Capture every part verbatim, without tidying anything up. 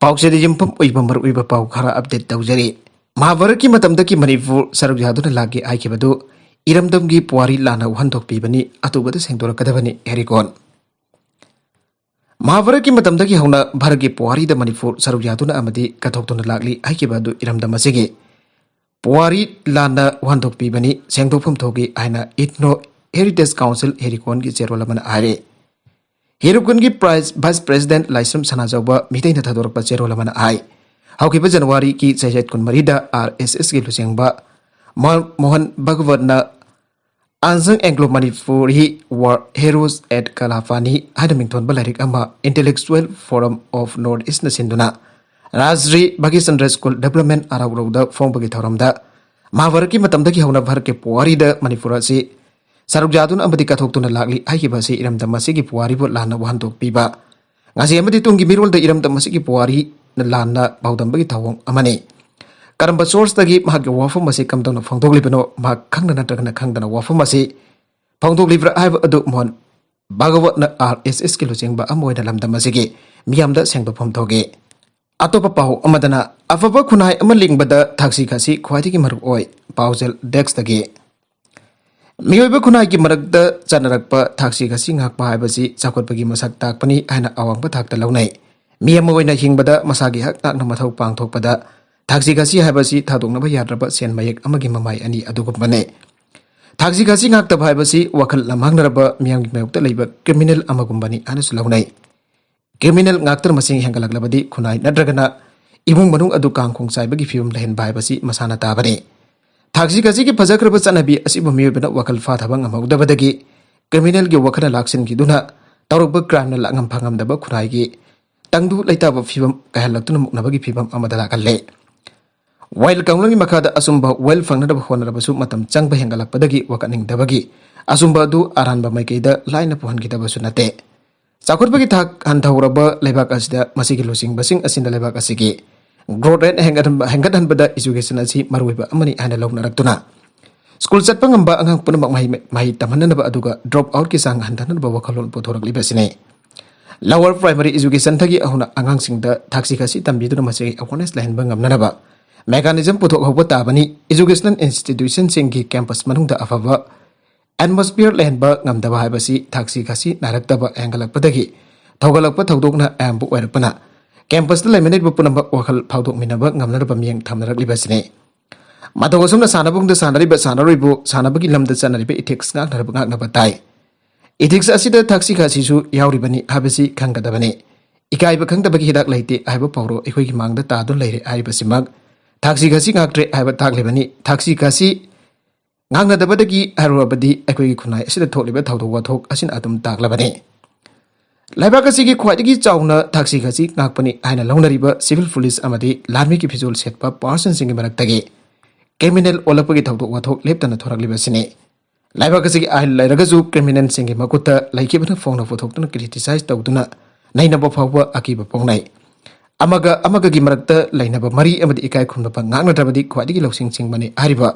ꯄꯥꯎꯆꯦꯗ ꯌꯨꯝꯐꯝ ꯑꯣꯏꯕ ꯃꯔꯨꯑꯣꯏꯕ ꯄꯥꯎ ꯈꯔ ꯑꯞꯗꯦꯠ ꯇꯧꯖꯔꯤ꯫ ꯃꯍꯥꯚꯥꯔꯠꯀꯤ ꯃꯇꯝꯗꯒꯤ ꯃꯅꯤꯄꯨꯔ ꯁꯔꯨꯛ ꯌꯥꯗꯨꯅ ꯂꯥꯛꯀꯦ ꯍꯥꯏꯈꯤꯕꯗꯨ ꯏꯔꯝꯗꯝꯒꯤ ꯄꯨꯋꯥꯔꯤ ꯂꯥꯟꯅ ꯋꯥꯍꯟꯊꯣꯛ ꯄꯤꯕꯅꯤ, ꯑꯊꯨꯕꯗ ꯁꯦꯡꯗꯣꯔꯛꯀꯗꯕꯅꯤ ꯍꯦꯔꯤꯀꯣꯟ꯫ ꯃꯍꯥꯚꯥꯔꯠꯀꯤ ꯃꯇꯝꯗꯒꯤ ꯍꯧꯅ ꯚꯥꯔꯠꯀꯤ ꯄꯨꯋꯥꯔꯤꯗ ꯃꯅꯤꯄꯨꯔ ꯁꯔꯨꯛ ꯌꯥꯗꯨꯅ ꯑꯃꯗꯤ ꯀꯠꯊꯣꯛꯇꯨꯅ ꯂꯥꯛꯂꯤ ꯍꯥꯏꯈꯤꯕ ꯑꯗꯨ ꯏꯔꯝꯗꯝ ꯑꯁꯤꯒꯤ ꯄꯨꯋꯥꯔꯤ ꯂꯥꯟꯅ ꯋꯥꯍꯟꯊꯣꯛ ꯄꯤꯕꯅꯤ, ꯁꯦꯡꯗꯣꯛꯐꯝ ꯊꯣꯛꯏ ꯍꯥꯏꯅ ꯏꯊꯅꯣ ꯍꯦꯔꯤꯇꯦꯖ ꯀꯥꯎꯟꯁꯤꯜ ꯍꯦꯔꯤꯀꯣꯟꯒꯤ ꯆꯦꯔꯣꯜ ꯑꯃꯅ ꯍꯥꯏꯔꯤ꯫ ꯍꯦꯔꯤꯀꯣꯟꯒꯤ ꯄ꯭ꯔꯥꯏꯁ ꯚꯥꯏꯁ ꯄ꯭ꯔꯦꯁꯤꯗꯦꯟꯠ ꯂꯥꯏꯁ꯭ꯔꯝ ꯁꯅꯥꯖꯥꯎꯕ ꯃꯤꯇꯩꯅ ꯊꯥꯗꯣꯔꯛꯄ ꯆꯦꯔꯣꯜ ꯑꯃꯅ ꯍꯥꯏ, ꯍꯧꯈꯤꯕ ꯖꯅꯋꯥꯔꯤꯒꯤ ꯆꯩꯆꯠ ꯀꯨꯟꯃꯔꯤꯗ ꯑꯥꯔ ꯑꯦꯁ ꯑꯦꯁꯀꯤ ꯂꯨꯆꯤꯡꯕ ꯃꯣ-, Mohan ꯚꯒꯋꯠꯅ Unsung Anglo-Manipuri War Heroes at Kalapani ꯍꯥꯏꯅ ꯃꯤꯡꯊꯣꯟꯕ ꯂꯥꯏꯔꯤꯛ ꯑꯃ Intellectual Forum of North Eastꯅ ꯁꯤꯟꯗꯨꯅ ꯔꯥꯖ꯭ꯔꯤ ꯚꯥꯒꯤꯆꯟꯗ꯭ꯔ ꯁ꯭ꯀꯨꯜ ꯗꯦꯕꯂꯞꯃꯦꯟ ꯑꯔꯥꯎꯔꯧꯗ ꯐꯣꯡꯕꯒꯤ ꯊꯧꯔꯝꯗ ꯃꯍꯥꯚꯥꯔꯠꯀꯤ ꯃꯇꯝꯗꯒꯤ ꯍꯧꯅ ꯚꯥꯔꯠꯀꯤ ꯄꯨꯋꯥꯔꯤꯗ ꯃꯅꯤꯄꯨꯔ ꯑꯁꯤ ꯁꯔꯨꯛ ꯌꯥꯗꯨꯅ ꯑꯃꯗꯤ ꯀꯠꯊꯣꯛꯇꯨꯅ ꯂꯥꯛꯂꯤ ꯍꯥꯏꯈꯤꯕ ꯑꯁꯤ ꯏꯔꯝꯗꯝ ꯑꯁꯤꯒꯤ ꯄꯨꯋꯥꯔꯤꯕꯨ ꯂꯥꯟꯅ ꯋꯥꯍꯟꯊꯣꯛ ꯄꯤꯕ, ꯉꯁꯤ ꯑꯃꯗꯤ ꯇꯨꯡꯒꯤ ꯃꯤꯔꯣꯜꯗ ꯏꯔꯝꯗꯝ ꯑꯁꯤꯒꯤ ꯄꯨꯋꯥꯔꯤꯅ ꯂꯥꯟꯅ ꯄꯥꯎꯗꯝꯕꯒꯤ ꯊꯧꯑꯣꯡ ꯑꯃꯅꯤ꯫ ꯀꯔꯝꯕ ꯁꯣꯔꯁꯇꯒꯤ ꯃꯍꯥꯛꯀꯤ ꯋꯥꯐꯝ ꯑꯁꯤ ꯀꯝꯗꯧꯅ ꯐꯣꯡꯗꯣꯛꯂꯤꯕꯅꯣ, ꯃꯍꯥꯛ ꯈꯪꯅ ꯅꯠꯇ꯭ꯔꯒꯅ ꯈꯪꯗꯅ ꯋꯥꯐꯝ ꯑꯁꯤ ꯐꯣꯡꯗꯣꯛꯂꯤꯕ꯭ꯔꯥ ꯍꯥꯏꯕ ꯑꯗꯨ ꯃꯣꯍꯟ ꯚꯥꯒꯋꯠꯅ ꯑꯥꯔ ꯑꯦꯁ ꯑꯦꯁꯀꯤ ꯂꯨꯆꯤꯡꯕ ꯑꯃ ꯑꯣꯏꯅ ꯂꯝꯗꯝ ꯑꯁꯤꯒꯤ ꯃꯤꯌꯥꯝꯗ ꯁꯦꯡꯗꯣꯛꯐꯝ ꯊꯣꯛꯏ꯫ ꯑꯇꯣꯞꯄ ꯄꯥꯎ ꯑꯃꯗꯅ, ꯑꯐꯕ ꯈꯨꯟꯅꯥꯏ ꯑꯃ ꯂꯤꯡꯕꯗ ꯊꯥꯛꯁꯤ ꯈꯥꯁꯤ ꯈ꯭ꯋꯥꯏꯗꯒꯤ ꯃꯔꯨ ꯑꯣꯏ꯫ ꯄꯥꯎꯖꯦꯜ ꯗꯦꯁ꯭ꯛꯇꯒꯤ꯫ ꯃꯤꯑꯣꯏꯕ ꯈꯨꯟꯅꯥꯏꯒꯤ ꯃꯔꯛꯇ ꯆꯠꯅꯔꯛꯄ ꯊꯥꯛꯁꯤ ꯈꯥꯁꯤ ꯉꯥꯛꯄ ꯍꯥꯏꯕꯁꯤ ꯆꯥꯎꯈꯠꯄꯒꯤ ꯃꯁꯛ ꯇꯥꯛꯄꯅꯤ ꯍꯥꯏꯅ ꯑꯋꯥꯡꯕ ꯊꯥꯛꯇ ꯂꯧꯅꯩ꯫ ꯃꯤ ꯑꯃ ꯑꯣꯏꯅ ꯍꯤꯡꯕꯗ ꯃꯁꯥꯒꯤ ꯍꯛ ꯉꯥꯛꯅ ꯃꯊꯧ ꯄꯥꯡꯊꯣꯛꯄꯗ ꯊꯥꯛꯁꯤ ꯈꯥꯁꯤ ꯍꯥꯏꯕꯁꯤ ꯊꯥꯗꯣꯛꯅꯕ ꯌꯥꯗ꯭ꯔꯕ ꯁꯦꯟ ꯃꯌꯦꯛ ꯑꯃꯒꯤ ꯃꯃꯥꯏ ꯑꯅꯤ ꯑꯗꯨꯒꯨꯝꯕꯅꯤ꯫ ꯊꯥꯛꯁꯤ ꯈꯥꯁꯤ ꯉꯥꯛꯇꯕ ꯍꯥꯏꯕꯁꯤ ꯋꯥꯈꯜ ꯂꯝꯍꯥꯡꯅꯔꯕ ꯃꯤꯌꯥꯝꯒꯤ ꯃꯥꯌꯣꯛꯇ ꯂꯩꯕ ꯀ꯭ꯔꯤꯃꯤꯅꯦꯜ ꯑꯃꯒꯨꯝꯕꯅꯤ ꯍꯥꯏꯅꯁꯨ ꯂꯧꯅꯩ꯫ ꯀ꯭ꯔꯤꯃꯤꯅꯦꯜ ꯉꯥꯛꯇꯅ ꯃꯁꯤꯡ ꯍꯦꯟꯒꯠꯂꯛꯂꯕꯗꯤ ꯈꯨꯟꯅꯥꯏ ꯅꯠꯇ꯭ꯔꯒꯅ ꯏꯃꯨꯡ ꯃꯅꯨꯡ ꯑꯗꯨ ꯀꯥꯡ ꯈꯣꯡ ꯆꯥꯏꯕꯒꯤ ꯐꯤꯕꯝ ꯂꯩꯍꯟꯕ ꯍꯥꯏꯕꯁꯤ ꯃꯁꯥꯅ ꯇꯥꯕꯅꯤ꯫ ꯊꯥꯛꯁꯤ ꯈꯥꯁꯤꯒꯤ ꯐꯖꯈ꯭ꯔꯕ ꯆꯠꯅꯕꯤ ꯑꯁꯤꯕꯨ ꯃꯤꯑꯣꯏꯕꯅ ꯋꯥꯈꯜ ꯐꯥꯊꯕ ꯉꯝꯍꯧꯗꯕꯗꯒꯤ ꯀ꯭ꯔꯤꯃꯤꯅꯦꯜꯒꯤ ꯋꯥꯈꯜꯅ ꯂꯥꯛꯁꯤꯟꯈꯤꯗꯨꯅ ꯇꯧꯔꯛꯄ ꯀ꯭ꯔꯥꯏꯝꯅ ꯂꯥꯛꯉꯝ ꯐꯪꯉꯝꯗꯕ ꯈꯨꯟꯅꯥꯏꯒꯤ ꯇꯪꯗꯨ ꯂꯩꯇꯥꯕ ꯐꯤꯕꯝ ꯀꯥꯏꯍꯜꯂꯛꯇꯨꯅ ꯃꯨꯛꯅꯕꯒꯤ ꯐꯤꯕꯝ ꯑꯃꯗ ꯂꯥꯛꯍꯜꯂꯦ꯫ ꯋꯥꯌꯦꯜ ꯀꯥꯡꯂꯣꯟꯒꯤ ꯃꯈꯥꯗ ꯑꯆꯨꯝꯕ ꯋꯥꯌꯦꯜ ꯐꯪꯅꯅꯕ ꯍꯣꯠꯅꯔꯕꯁꯨ ꯃꯇꯝ ꯆꯪꯕ ꯍꯦꯟꯒꯠꯂꯛꯄꯗꯒꯤ ꯋꯥꯀꯠꯅꯤꯡꯗꯕꯒꯤ ꯑꯆꯨꯝꯕ ꯑꯗꯨ ꯑꯔꯥꯟꯕ ꯃꯥꯏꯀꯩꯗ ꯂꯥꯏꯅ ꯄꯨꯍꯟꯈꯤꯗꯕꯁꯨ ꯅꯠꯇꯦ꯫ ꯆꯥꯎꯈꯠꯄꯒꯤ ꯊꯥꯛ ꯍꯟꯊꯍꯧꯔꯕ ꯂꯩꯕꯥꯛ ꯑꯁꯤꯗ ꯃꯁꯤꯒꯤ ꯂꯨꯆꯤꯡꯕꯁꯤꯡ ꯑꯁꯤꯅ ꯂꯩꯕꯥꯛ ꯑꯁꯤꯒꯤ growth rate ꯍꯦꯟꯒꯠꯍꯟꯕ, ꯍꯦꯟꯒꯠꯍꯟꯕꯗ education ꯑꯁꯤ ꯃꯔꯨꯑꯣꯏꯕ ꯑꯃꯅꯤ ꯍꯥꯏꯅ ꯂꯧꯅꯔꯛꯇꯨꯅ ꯁ꯭ꯀꯨꯜ ꯆꯠꯄ ꯉꯝꯕ ꯑꯉꯥꯡ ꯄꯨꯝꯅꯃꯛ ꯃꯍꯩ, ꯃꯍꯩ ꯇꯝꯍꯟꯅꯅꯕ ꯑꯗꯨꯒ drop outꯀꯤ ꯆꯥꯡ ꯍꯟꯊꯅꯅꯕ ꯋꯥꯈꯜꯂꯣꯟ ꯄꯨꯊꯣꯔꯛꯂꯤꯕ ꯑꯁꯤꯅꯤ꯫ Lower primary educationꯗꯒꯤ ꯍꯧꯅ ꯑꯉꯥꯡꯁꯤꯡꯗ ꯊꯛꯁꯤ ꯈꯥꯁꯤ ꯇꯝꯕꯤꯗꯨꯅ ꯃꯁꯤꯒꯤ awareness ꯂꯩꯍꯟꯕ ꯉꯝꯅꯅꯕ mechanism ꯄꯨꯊꯣꯛꯍꯧꯕ ꯇꯥꯕꯅꯤ꯫ Educational institutionꯁꯤꯡꯒꯤ campus ꯃꯅꯨꯡꯗ ꯑꯐꯕ atmosphere ꯂꯩꯍꯟꯕ ꯉꯝꯗꯕ ꯍꯥꯏꯕꯁꯤ ꯊꯛꯁꯤ ꯈꯥꯁꯤ ꯅꯥꯏꯔꯛꯇꯕ ꯍꯦꯟꯒꯠꯂꯛꯄꯗꯒꯤ ꯊꯧꯒꯠꯂꯛꯄ ꯊꯧꯗꯣꯛꯅ ꯑꯌꯥꯝꯕ ꯑꯣꯏꯔꯛꯄꯅ campusꯇ ꯂꯩꯃꯤꯟꯅꯔꯤꯕ ꯄꯨꯝꯅꯃꯛ ꯋꯥꯈꯜ ꯐꯥꯎꯗꯣꯛꯃꯤꯟꯅꯕ ꯉꯝꯅꯅꯕ ꯃꯤꯠꯌꯦꯡ ꯊꯝꯅꯔꯛꯂꯤꯕꯁꯤꯅꯤ꯫ ꯃꯇꯧ ꯑꯁꯨꯝꯅ ꯁꯥꯟꯅꯕꯨꯡꯗ ꯁꯥꯟꯅꯔꯤꯕ ꯁꯥꯟꯅꯔꯣꯏꯕꯨ ꯁꯥꯟꯅꯕꯒꯤ ꯂꯝꯗ ꯆꯠꯅꯔꯤꯕ ethics ꯉꯥꯛꯅꯔꯕ ꯉꯥꯛꯅꯕ ꯇꯥꯏ꯫ Ethics ꯑꯁꯤꯗ ꯊꯛꯁꯤ ꯈꯥꯁꯤꯁꯨ ꯌꯥꯎꯔꯤꯕꯅꯤ ꯍꯥꯏꯕꯁꯤ ꯈꯪꯒꯗꯕꯅꯤ꯫ ꯏꯀꯥꯏꯕ ꯈꯪꯗꯕꯒꯤ ꯍꯤꯗꯥꯛ ꯂꯩꯇꯦ ꯍꯥꯏꯕ ꯄꯥꯎꯔꯧ ꯑꯩꯈꯣꯏꯒꯤ ꯃꯥꯡꯗ ꯇꯥꯗꯨꯅ ꯂꯩꯔꯦ ꯍꯥꯏꯔꯤꯕꯁꯤꯃꯛ ꯊꯛꯁꯤ ꯈꯥꯁꯤ ꯉꯥꯛꯇ꯭ꯔꯦ ꯍꯥꯏꯕ ꯇꯥꯛꯂꯤꯕꯅꯤ꯫ ꯊꯛꯁꯤ ꯈꯥꯁꯤ ꯉꯥꯡꯅꯗꯕꯗꯒꯤ ꯍꯥꯏꯔꯨꯔꯕꯗꯤ ꯑꯩꯈꯣꯏꯒꯤ ꯈꯨꯟꯅꯥꯏ ꯑꯁꯤꯗ ꯊꯣꯛꯂꯤꯕ ꯊꯧꯗꯣꯛ ꯋꯥꯊꯣꯛ ꯑꯁꯤꯅ ꯑꯗꯨꯝ ꯇꯥꯛꯂꯕꯅꯤ꯫ ꯂꯩꯕꯥꯛ ꯑꯁꯤꯒꯤ ꯈ꯭ꯋꯥꯏꯗꯒꯤ ꯆꯥꯎꯅ ꯊꯛꯁꯤ ꯈꯥꯁꯤ ꯉꯥꯛꯄꯅꯤ ꯍꯥꯏꯅ ꯂꯧꯅꯔꯤꯕ civil police ꯑꯃꯗꯤ ꯂꯥꯟꯃꯤꯒꯤ ꯐꯤꯖꯣꯜ ꯁꯦꯠꯄ personꯁꯤꯡꯒꯤ ꯃꯔꯛꯇꯒꯤ criminal ꯑꯣꯜꯂꯛꯄꯒꯤ ꯊꯧꯗꯣꯛ ꯋꯥꯊꯣꯛ ꯂꯦꯞꯇꯅ ꯊꯣꯔꯛꯂꯤꯕꯁꯤꯅꯤ꯫ ꯂꯩꯕꯥꯛ ꯑꯁꯤꯒꯤ ꯑꯥꯏꯟ ꯂꯩꯔꯒꯁꯨ criminalꯁꯤꯡꯒꯤ ꯃꯈꯨꯠꯇ ꯂꯩꯈꯤꯕꯅ ꯐꯣꯡꯅ ꯄꯨꯊꯣꯛꯇꯨꯅ criticize ꯇꯧꯗꯨꯅ ꯅꯩꯅꯕ ꯐꯥꯎꯕ ꯑꯀꯤꯕ ꯄꯣꯛꯅꯩ꯫ ꯑꯃꯒ ꯑꯃꯒꯒꯤ ꯃꯔꯛꯇ ꯂꯩꯅꯕ ꯃꯔꯤ ꯑꯃꯗꯤ ꯏꯀꯥꯏ ꯈꯨꯝꯅꯕ ꯉꯥꯛꯅꯗ꯭ꯔꯕꯗꯤ ꯈ꯭ꯋꯥꯏꯗꯒꯤ ꯂꯧꯁꯤꯡ ꯁꯤꯡꯕꯅꯤ ꯍꯥꯏꯔꯤꯕ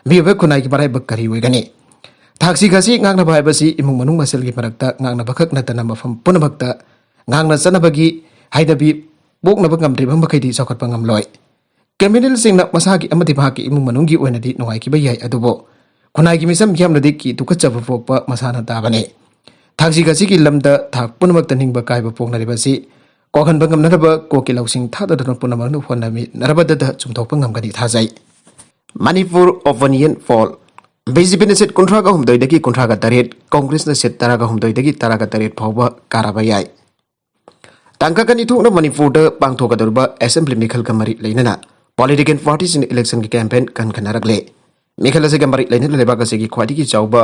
ꯃꯤꯑꯣꯏꯕ ꯈꯨꯟꯅꯥꯏꯒꯤ ꯃꯔꯥꯏꯕꯛ ꯀꯔꯤ ꯑꯣꯏꯒꯅꯤ? ꯊꯛꯁꯤ ꯈꯥꯁꯤ ꯉꯥꯛꯅꯕ ꯍꯥꯏꯕꯁꯤ ꯏꯃꯨꯡ ꯃꯅꯨꯡ ꯃꯁꯦꯜꯒꯤ ꯃꯔꯛꯇ ꯉꯥꯛꯅꯕ ꯈꯛ ꯅꯠꯇꯅ ꯃꯐꯝ ꯄꯨꯝꯅꯃꯛꯇ ꯉꯥꯛꯅ ꯆꯠꯅꯕꯒꯤ ꯍꯩꯅꯕꯤ ꯄꯣꯛꯅꯕ ꯉꯝꯗ꯭ꯔꯤꯕ ꯃꯈꯩꯗꯤ ꯆꯥꯎꯈꯠꯄ ꯉꯝꯂꯣꯏ꯫ Criminalꯁꯤꯡꯅ ꯃꯁꯥꯒꯤ ꯑꯃꯗꯤ ꯃꯍꯥꯛꯀꯤ ꯏꯃꯨꯡ ꯃꯅꯨꯡꯒꯤ ꯑꯣꯏꯅꯗꯤ ꯅꯨꯡꯉꯥꯏꯈꯤꯕ ꯌꯥꯏ, ꯑꯗꯨꯕꯨ ꯈꯨꯟꯅꯥꯏꯒꯤ ꯃꯤꯆꯝ ꯌꯥꯝꯅꯗꯤ ꯀꯤ ꯇꯨꯀꯠꯆꯕ ꯄꯣꯛꯄ ꯃꯁꯥꯅ ꯇꯥꯕꯅꯤ꯫ ꯊꯛꯁꯤ ꯈꯥꯁꯤꯒꯤ ꯂꯝꯗ ꯊꯥꯛ ꯄꯨꯝꯅꯃꯛꯇ ꯅꯤꯡꯕ ꯀꯥꯏꯕ ꯄꯣꯛꯅꯔꯤꯕꯁꯤ ꯀꯣꯛꯍꯟꯕ ꯉꯝꯅꯅꯕ ꯀꯣꯛꯀꯤ ꯂꯧꯁꯤꯡ ꯊꯥꯗꯗꯨꯅ ꯄꯨꯝꯅꯃꯛꯅ ꯍꯣꯠꯅꯃꯤꯟꯅꯔꯕꯗ ꯆꯨꯝꯊꯣꯛꯄ ꯉꯝꯒꯅꯤ ꯊꯥꯖꯩ꯫ Manipur opinion poll꯫ BJPꯅ seat ꯀꯨꯟꯊ꯭ꯔꯥꯒ ꯍꯨꯝꯗꯣꯏꯗꯒꯤ ꯀꯨꯟꯊ꯭ꯔꯥꯒ ꯇꯔꯦꯠ, Congressꯅ seat ꯇꯔꯥꯒ ꯍꯨꯝꯗꯣꯏꯗꯒꯤ ꯇꯔꯥꯒ ꯇꯔꯦꯠ ꯐꯥꯎꯕ ꯀꯥꯔꯕ ꯌꯥꯏ꯫ ꯇꯥꯡꯀꯛ ꯑꯅꯤ ꯊꯣꯛꯅ ꯃꯅꯤꯄꯨꯔꯗ ꯄꯥꯡꯊꯣꯛꯀꯗꯧꯔꯤꯕ assembly ꯃꯤꯈꯜꯒ ꯃꯔꯤ ꯂꯩꯅꯅ political partyꯁꯤꯡꯅ electionꯒꯤ campaign ꯀꯟꯈꯠꯅꯔꯛꯂꯦ꯫ ꯃꯤꯈꯜ ꯑꯁꯤꯒ ꯃꯔꯤ ꯂꯩꯅꯅ ꯂꯩꯕꯥꯛ ꯑꯁꯤꯒꯤ ꯈ꯭ꯋꯥꯏꯗꯒꯤ ꯆꯥꯎꯕ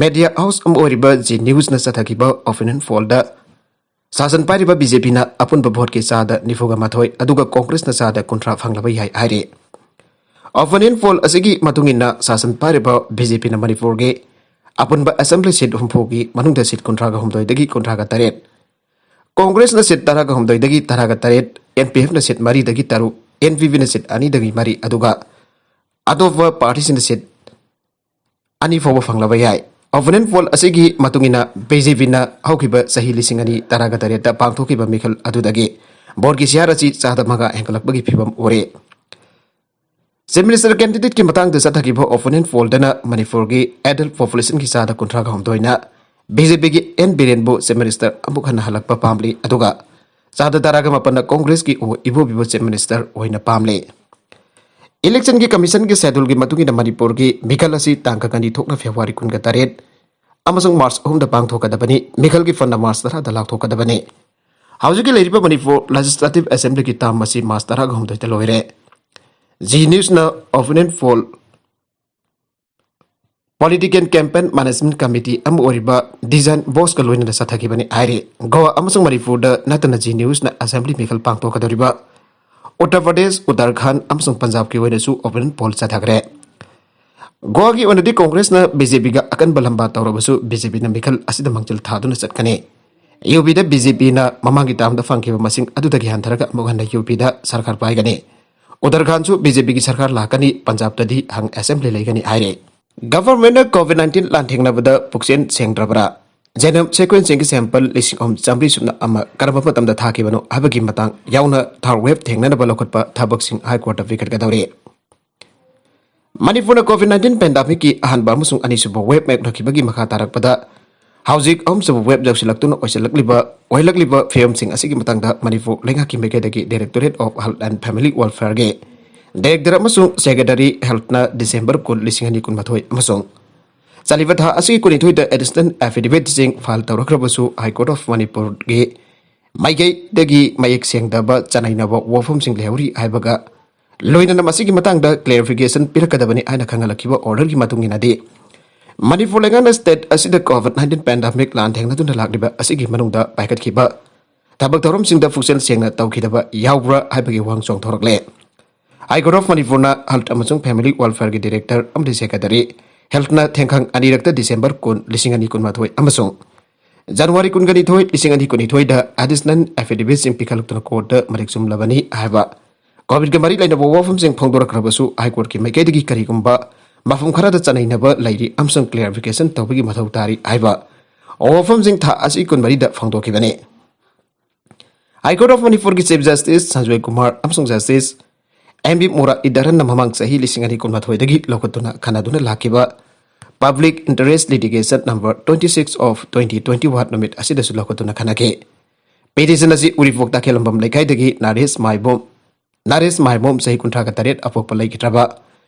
media house ꯑꯃ ꯑꯣꯏꯔꯤꯕ Zee Newsꯅ ꯆꯠꯊꯈꯤꯕ opinion pollꯗ ꯁꯥꯁꯟ ꯄꯥꯏꯔꯤꯕ BJPꯅ ꯑꯄꯨꯟꯕ voteꯀꯤ ꯆꯥꯗ ꯅꯤꯐꯨꯒ ꯃꯥꯊꯣꯏ, ꯑꯗꯨꯒ Congressꯅ ꯆꯥꯗ ꯀꯨꯟꯊ꯭ꯔꯥ ꯐꯪꯂꯕ ꯌꯥꯏ ꯍꯥꯏꯔꯤ꯫ Opinion poll ꯑꯁꯤꯒꯤ ꯃꯇꯨꯡ ꯏꯟꯅ ꯁꯥꯁꯟ ꯄꯥꯏꯔꯤꯕ BJPꯅ ꯃꯅꯤꯄꯨꯔꯒꯤ ꯑꯄꯨꯟꯕ assembly seat ꯍꯨꯝꯐꯨꯒꯤ ꯃꯅꯨꯡꯗ seat ꯀꯨꯟꯊ꯭ꯔꯥꯒ ꯍꯨꯝꯗꯣꯏꯗꯒꯤ ꯀꯨꯟꯊ꯭ꯔꯥꯒ ꯇꯔꯦꯠ, Congressꯅ seat ꯇꯔꯥꯒ ꯍꯨꯝꯗꯣꯏꯗꯒꯤ ꯇꯔꯥꯒ ꯇꯔꯦꯠ, NPFꯅ seat ꯃꯔꯤꯗꯒꯤ ꯇꯔꯨꯛ, NPPꯅ seat ꯑꯅꯤꯗꯒꯤ ꯃꯔꯤ, ꯑꯗꯨꯒ ꯑꯇꯣꯞꯄ partyꯁꯤꯡꯅ seat ꯑꯅꯤ ꯐꯥꯎꯕ ꯐꯪꯂꯕ ꯌꯥꯏ꯫ ꯑꯣꯄꯤꯅꯤꯌꯟ ꯄꯣꯜ ꯑꯁꯤꯒꯤ ꯃꯇꯨꯡ ꯏꯟꯅ ꯕꯤ ꯖꯦ ꯄꯤꯅ ꯍꯧꯈꯤꯕ ꯆꯍꯤ ꯂꯤꯁꯤꯡ ꯑꯅꯤ ꯇꯔꯥꯒ ꯇꯔꯦꯠꯇ ꯄꯥꯡꯊꯣꯛꯈꯤꯕ ꯃꯤꯈꯜ ꯑꯗꯨꯗꯒꯤ ꯚꯣꯠꯀꯤ ꯁꯤꯌꯥꯔ ꯑꯁꯤ ꯆꯥꯗ ꯃꯉꯥ ꯍꯦꯟꯒꯠꯂꯛꯄꯒꯤ ꯐꯤꯕꯝ ꯎꯔꯦ꯫ ꯆꯤꯐ ꯃꯤꯅꯤꯁꯇꯔ ꯀꯦꯟꯗꯤꯗꯦꯠꯀꯤ ꯃꯇꯥꯡꯗ ꯆꯠꯊꯈꯤꯕ ꯑꯣꯄꯤꯅꯤꯌꯟ ꯄꯣꯜꯗꯅ ꯃꯅꯤꯄꯨꯔꯒꯤ ꯑꯦꯗꯜꯠ ꯄꯣꯄꯨꯂꯦꯁꯟꯒꯤ ꯆꯥꯗ ꯀꯨꯟꯊ꯭ꯔꯥꯒ ꯍꯨꯝꯗꯣꯏꯅ ꯕꯤ ꯖꯦ ꯄꯤꯒꯤ ꯑꯦꯟ ꯕꯤꯔꯦꯟꯕꯨ ꯆꯤꯐ ꯃꯤꯅꯤꯁꯇꯔ ꯑꯃꯨꯛ ꯍꯟꯅ ꯍꯜꯂꯛꯄ ꯄꯥꯝꯂꯤ, ꯑꯗꯨꯒ ꯆꯥꯗ ꯇꯔꯥꯒ ꯃꯥꯄꯟꯅ ꯀꯣꯡꯒ꯭ꯔꯦꯁꯀꯤ ꯏꯕꯣꯕꯤꯕꯨ ꯆꯤꯐ ꯃꯤꯅꯤꯁꯇꯔ ꯑꯣꯏꯅ ꯄꯥꯝꯂꯤ꯫ ꯏꯂꯦꯛꯁꯟꯒꯤ ꯀꯃꯤꯁꯟꯒꯤ ꯁꯦꯗꯨꯜꯒꯤ ꯃꯇꯨꯡ ꯏꯟꯅ ꯃꯅꯤꯄꯨꯔꯒꯤ ꯃꯤꯈꯜ ꯑꯁꯤ ꯇꯥꯡ ꯀꯨꯟꯅꯤꯊꯣꯏꯅ ꯐꯦꯕ꯭ꯔꯨꯋꯥꯔꯤ ꯀꯨꯟꯒ ꯇꯔꯦꯠ ꯑꯃꯁꯨꯡ ꯃꯥꯔꯆ ꯑꯍꯨꯝꯗ ꯄꯥꯡꯊꯣꯛꯀꯗꯕꯅꯤ꯫ ꯃꯤꯈꯜꯒꯤ ꯐꯟꯅ ꯃꯥꯔꯆ ꯇꯔꯥꯗ ꯂꯥꯎꯊꯣꯛꯀꯗꯕꯅꯤ꯫ ꯍꯧꯖꯤꯛꯀꯤ ꯂꯩꯔꯤꯕ ꯃꯅꯤꯄꯨꯔ ꯂꯦꯖꯤꯁꯂꯦꯇꯤꯚ ꯑꯦꯁꯦꯝꯕ꯭ꯂꯤꯒꯤ ꯇꯥꯝ ꯑꯁꯤ ꯃꯥꯔꯆ ꯇꯔꯥꯒ ꯍꯨꯝꯗꯣꯏꯗ ꯂꯣꯏꯔꯦ꯫ ꯖꯤ ꯅ꯭ꯌꯨꯁꯅ opinion poll political campaign management committee ꯑꯃ ꯑꯣꯏꯔꯤꯕ ꯗꯤꯖꯥꯏꯟ ꯕꯣꯁꯀ ꯂꯣꯏꯅꯅ ꯆꯠꯊꯈꯤꯕꯅꯤ ꯍꯥꯏꯔꯤ꯫ ꯒꯣꯋꯥ ꯑꯃꯁꯨꯡ ꯃꯅꯤꯄꯨꯔꯗ ꯅꯠꯇꯅ ꯖꯤ ꯅ꯭ꯌꯨꯁꯅ ꯑꯁꯦꯝꯕ꯭ꯂꯤ ꯃꯤꯈꯜ ꯄꯥꯡꯊꯣꯛꯀꯗꯧꯔꯤꯕ ꯎꯠꯇꯔ ꯄ꯭ꯔꯗꯦꯁ, ꯎꯠꯇꯔꯈꯥꯟꯗ ꯑꯃꯁꯨꯡ ꯄꯟꯖꯥꯕꯀꯤ ꯑꯣꯏꯅꯁꯨ ꯑꯣꯄꯤꯅꯤꯌꯟ ꯄꯣꯜ ꯆꯠꯊꯈ꯭ꯔꯦ꯫ ꯒꯣꯋꯥꯒꯤ ꯑꯣꯏꯅꯗꯤ ꯀꯣꯡꯒ꯭ꯔꯦꯁꯅ ꯕꯤ ꯖꯦ ꯄꯤꯒ ꯑꯀꯟꯕ ꯂꯝꯕꯥ ꯇꯧꯔꯕꯁꯨ ꯕꯤ ꯖꯦ ꯄꯤꯅ ꯃꯤꯈꯜ ꯑꯁꯤꯗ ꯃꯥꯡꯖꯤꯜ ꯊꯥꯗꯨꯅ ꯆꯠꯀꯅꯤ꯫ ꯌꯨ ꯄꯤꯗ ꯕꯤ ꯖꯦ ꯄꯤꯅ ꯃꯃꯥꯡꯒꯤ ꯇꯥꯝꯗ ꯐꯪꯈꯤꯕ ꯃꯁꯤꯡ ꯑꯗꯨꯗꯒꯤ ꯍꯟꯊꯔꯒ ꯑꯃꯨꯛ ꯍꯟꯅ ꯌꯨ ꯄꯤꯗ ꯁꯔꯀꯥꯔ ꯄꯥꯏꯒꯅꯤ꯫ ꯎꯠꯇꯔꯈꯥꯟꯗꯁꯨ ꯕꯤ ꯖꯦ ꯄꯤꯒꯤ ꯁꯔꯀꯥꯔ ꯂꯥꯛꯀꯅꯤ, ꯄꯟꯖꯥꯕꯇꯗꯤ ꯍꯪ ꯑꯁꯦꯝꯕ꯭ꯂꯤ ꯂꯩꯒꯅꯤ ꯍꯥꯏꯔꯤ꯫ ꯒꯚꯔꯟꯃꯦꯟꯠꯅ ꯀꯣꯚꯤꯗ ꯅꯥꯏꯟꯇꯤꯟ ꯂꯥꯟꯊꯦꯡꯅꯕꯗ ꯄꯨꯛꯆꯦꯜ ꯁꯦꯡꯗ꯭ꯔꯕ꯭ꯔꯥ? ꯖꯦꯅꯣꯝ ꯁꯤꯀ꯭ꯋꯦꯟꯁꯤꯡꯒꯤ ꯁꯦꯝꯄꯜ ꯂꯤꯁꯤꯡ ꯑꯍꯨꯝ ꯆꯥꯃꯔꯤ ꯁꯨꯞꯅ ꯑꯃ ꯀꯔꯝꯕ ꯃꯇꯝꯗ ꯊꯥꯈꯤꯕꯅꯣ ꯍꯥꯏꯕꯒꯤ ꯃꯇꯥꯡ ꯌꯥꯎꯅ ꯊꯥꯔ ꯋꯦꯕ ꯊꯦꯡꯅꯅꯕ ꯂꯧꯈꯠꯄ ꯊꯕꯛꯁꯤꯡ ꯍꯥꯏ ꯀꯣꯔꯠꯇ ꯄꯤꯈꯠꯀꯗꯧꯔꯤ꯫ ꯃꯅꯤꯄꯨꯔꯅ ꯀꯣꯚꯤꯗ ꯅꯥꯏꯟꯇꯤꯟ ꯄꯦꯟꯗꯥꯃꯤꯛꯀꯤ ꯑꯍꯥꯟꯕ ꯑꯃꯁꯨꯡ ꯑꯅꯤꯁꯨꯕ ꯋꯦꯕ ꯃꯥꯌꯣꯛꯅꯈꯤꯕꯒꯤ ꯃꯈꯥ ꯇꯥꯔꯛꯄꯗ ꯍꯧꯖꯤꯛ ꯑꯍꯨꯝꯁꯨꯕ ꯋꯦꯕ ꯌꯧꯁꯤꯜꯂꯛꯇꯨꯅ ꯑꯣꯏꯁꯤꯜꯂꯛꯂꯤꯕ, ꯑꯣꯏꯍꯜꯂꯛꯂꯤꯕ ꯐꯤꯕꯝꯁꯤꯡ ꯑꯁꯤꯒꯤ ꯃꯇꯥꯡꯗ ꯃꯅꯤꯄꯨꯔ ꯂꯩꯉꯥꯛꯀꯤ ꯃꯥꯏꯀꯩꯗꯒꯤ Directorate of Health and Family Welfareꯒꯤ Director ꯑꯃꯁꯨꯡ Secretary Healthꯅ ꯗꯤꯁꯦꯝꯕꯔ ꯀꯨꯟ, ꯂꯤꯁꯤꯡ ꯑꯅꯤ ꯀꯨꯟꯃꯥꯊꯣꯏ ꯑꯃꯁꯨꯡ ꯆꯠꯂꯤꯕ ꯊꯥ ꯑꯁꯤꯒꯤ ꯀꯨꯟꯅꯤꯊꯣꯏꯗ additional affidavitꯁꯤꯡ file ꯇꯧꯔꯛꯈ꯭ꯔꯕꯁꯨ High Court of ꯃꯅꯤꯄꯨꯔꯒꯤ ꯃꯥꯏꯀꯩꯗꯒꯤ ꯃꯌꯦꯛ ꯁꯦꯡꯗꯕ ꯆꯥꯅꯩꯅꯕ ꯋꯥꯐꯝꯁꯤꯡ ꯂꯩꯍꯧꯔꯤ ꯍꯥꯏꯕꯒ ꯂꯣꯏꯅꯅ ꯃꯁꯤꯒꯤ ꯃꯇꯥꯡꯗ clarification ꯄꯤꯔꯛꯀꯗꯕꯅꯤ ꯍꯥꯏꯅ ꯈꯪꯍꯜꯂꯛꯈꯤꯕ orderꯒꯤ ꯃꯇꯨꯡ ꯏꯟꯅꯗꯤ, ꯃꯅꯤꯄꯨꯔ ꯂꯩꯉꯥꯛꯅ state ꯑꯁꯤꯗ ꯀꯣꯚꯤꯗ ꯅꯥꯏꯟꯇꯤꯟ ꯄꯦꯟꯗꯥꯃꯤꯛ ꯂꯥꯟ ꯊꯦꯡꯅꯗꯨꯅ ꯂꯥꯛꯂꯤꯕ ꯑꯁꯤꯒꯤ ꯃꯅꯨꯡꯗ ꯄꯥꯏꯈꯠꯈꯤꯕ ꯊꯕꯛ ꯊꯧꯔꯝꯁꯤꯡꯗ ꯄꯨꯛꯆꯦꯜ ꯁꯦꯡꯅ ꯇꯧꯈꯤꯗꯕ ꯌꯥꯎꯕ꯭ꯔꯥ ꯍꯥꯏꯕꯒꯤ ꯋꯥꯍꯪ ꯆꯣꯡꯊꯣꯔꯛꯂꯦ꯫ High Court of ꯃꯅꯤꯄꯨꯔꯅ Health ꯑꯃꯁꯨꯡ Family Welfareꯒꯤ Director ꯑꯃꯗꯤ Secretary, Healthꯅ ꯊꯦꯡꯈꯪ ꯑꯅꯤꯔꯛꯇ ꯗꯤꯁꯦꯝꯕꯔ ꯀꯨꯟ, ꯂꯤꯁꯤꯡ ꯑꯅꯤ ꯀꯨꯟꯃꯥꯊꯣꯏ ꯑꯃꯁꯨꯡ ꯖꯅꯋꯥꯔꯤ ꯀꯨꯟꯒꯅꯤꯊꯣꯏ, ꯂꯤꯁꯤꯡ ꯑꯅꯤ ꯀꯨꯟꯅꯤꯊꯣꯏꯗ additional affidavitꯁꯤꯡ ꯄꯤꯈꯠꯂꯛꯇꯨꯅ courtꯇ ꯃꯔꯤꯛ ꯆꯨꯝꯂꯕꯅꯤ ꯍꯥꯏꯕ ꯀꯣꯚꯤꯗꯀ ꯃꯔꯤ ꯂꯩꯅꯕ ꯋꯥꯐꯝꯁꯤꯡ ꯐꯣꯡꯗꯣꯔꯛꯈ꯭ꯔꯕꯁꯨ High Courtꯀꯤ ꯃꯥꯏꯀꯩꯗꯒꯤ ꯀꯔꯤꯒꯨꯝꯕ ꯃꯐꯝ ꯈꯔꯗ ꯆꯅꯩꯅꯕ ꯂꯩꯔꯤ ꯑꯃꯁꯨꯡ ꯀ꯭ꯂꯦꯔꯤꯐꯤꯀꯦꯁꯟ ꯇꯧꯕꯒꯤ ꯃꯊꯧ ꯇꯥꯔꯤ ꯍꯥꯏꯕ ꯋꯥꯐꯝꯁꯤꯡ ꯊꯥ ꯑꯁꯤ ꯀꯨꯟꯃꯔꯤꯗ ꯐꯣꯡꯗꯣꯛꯈꯤꯕꯅꯤ꯫ High Court of Manipurꯒꯤ Chief Justice Sanjoy Kumar ꯑꯃꯁꯨꯡ Justice ꯑꯦꯝ ꯕꯤ ꯃꯨꯔꯥꯂꯤꯙꯔꯟꯅ ꯃꯃꯥꯡ ꯆꯍꯤ ꯂꯤꯁꯤꯡ ꯑꯅꯤ ꯀꯨꯟꯃꯥꯊꯣꯏꯗꯒꯤ ꯂꯧꯈꯠꯇꯨꯅ ꯈꯟꯅꯗꯨꯅ ꯂꯥꯛꯈꯤꯕ Public Interest Litigation number twenty six of twenty twenty one ꯅꯨꯃꯤꯠ ꯑꯁꯤꯗꯁꯨ ꯂꯧꯈꯠꯇꯨꯅ ꯈꯟꯅꯈꯤ꯫ ꯄꯤꯇꯤꯁꯟ ꯑꯁꯤ ꯎꯔꯤꯄꯣꯛ ꯇꯈꯦꯜꯂꯝꯕꯝ ꯂꯩꯀꯥꯏꯗꯒꯤ ꯅꯥꯔꯦꯁ ꯃꯥꯏꯕꯣꯝ, ꯅꯥꯔꯦꯁ ꯃꯥꯏꯕꯣꯝ ꯆꯍꯤ ꯀꯨꯟꯊ꯭ꯔꯥꯒ ꯇꯔꯦꯠ ꯑꯄꯣꯛꯄ ꯂꯩꯈꯤꯗ꯭ꯔꯕ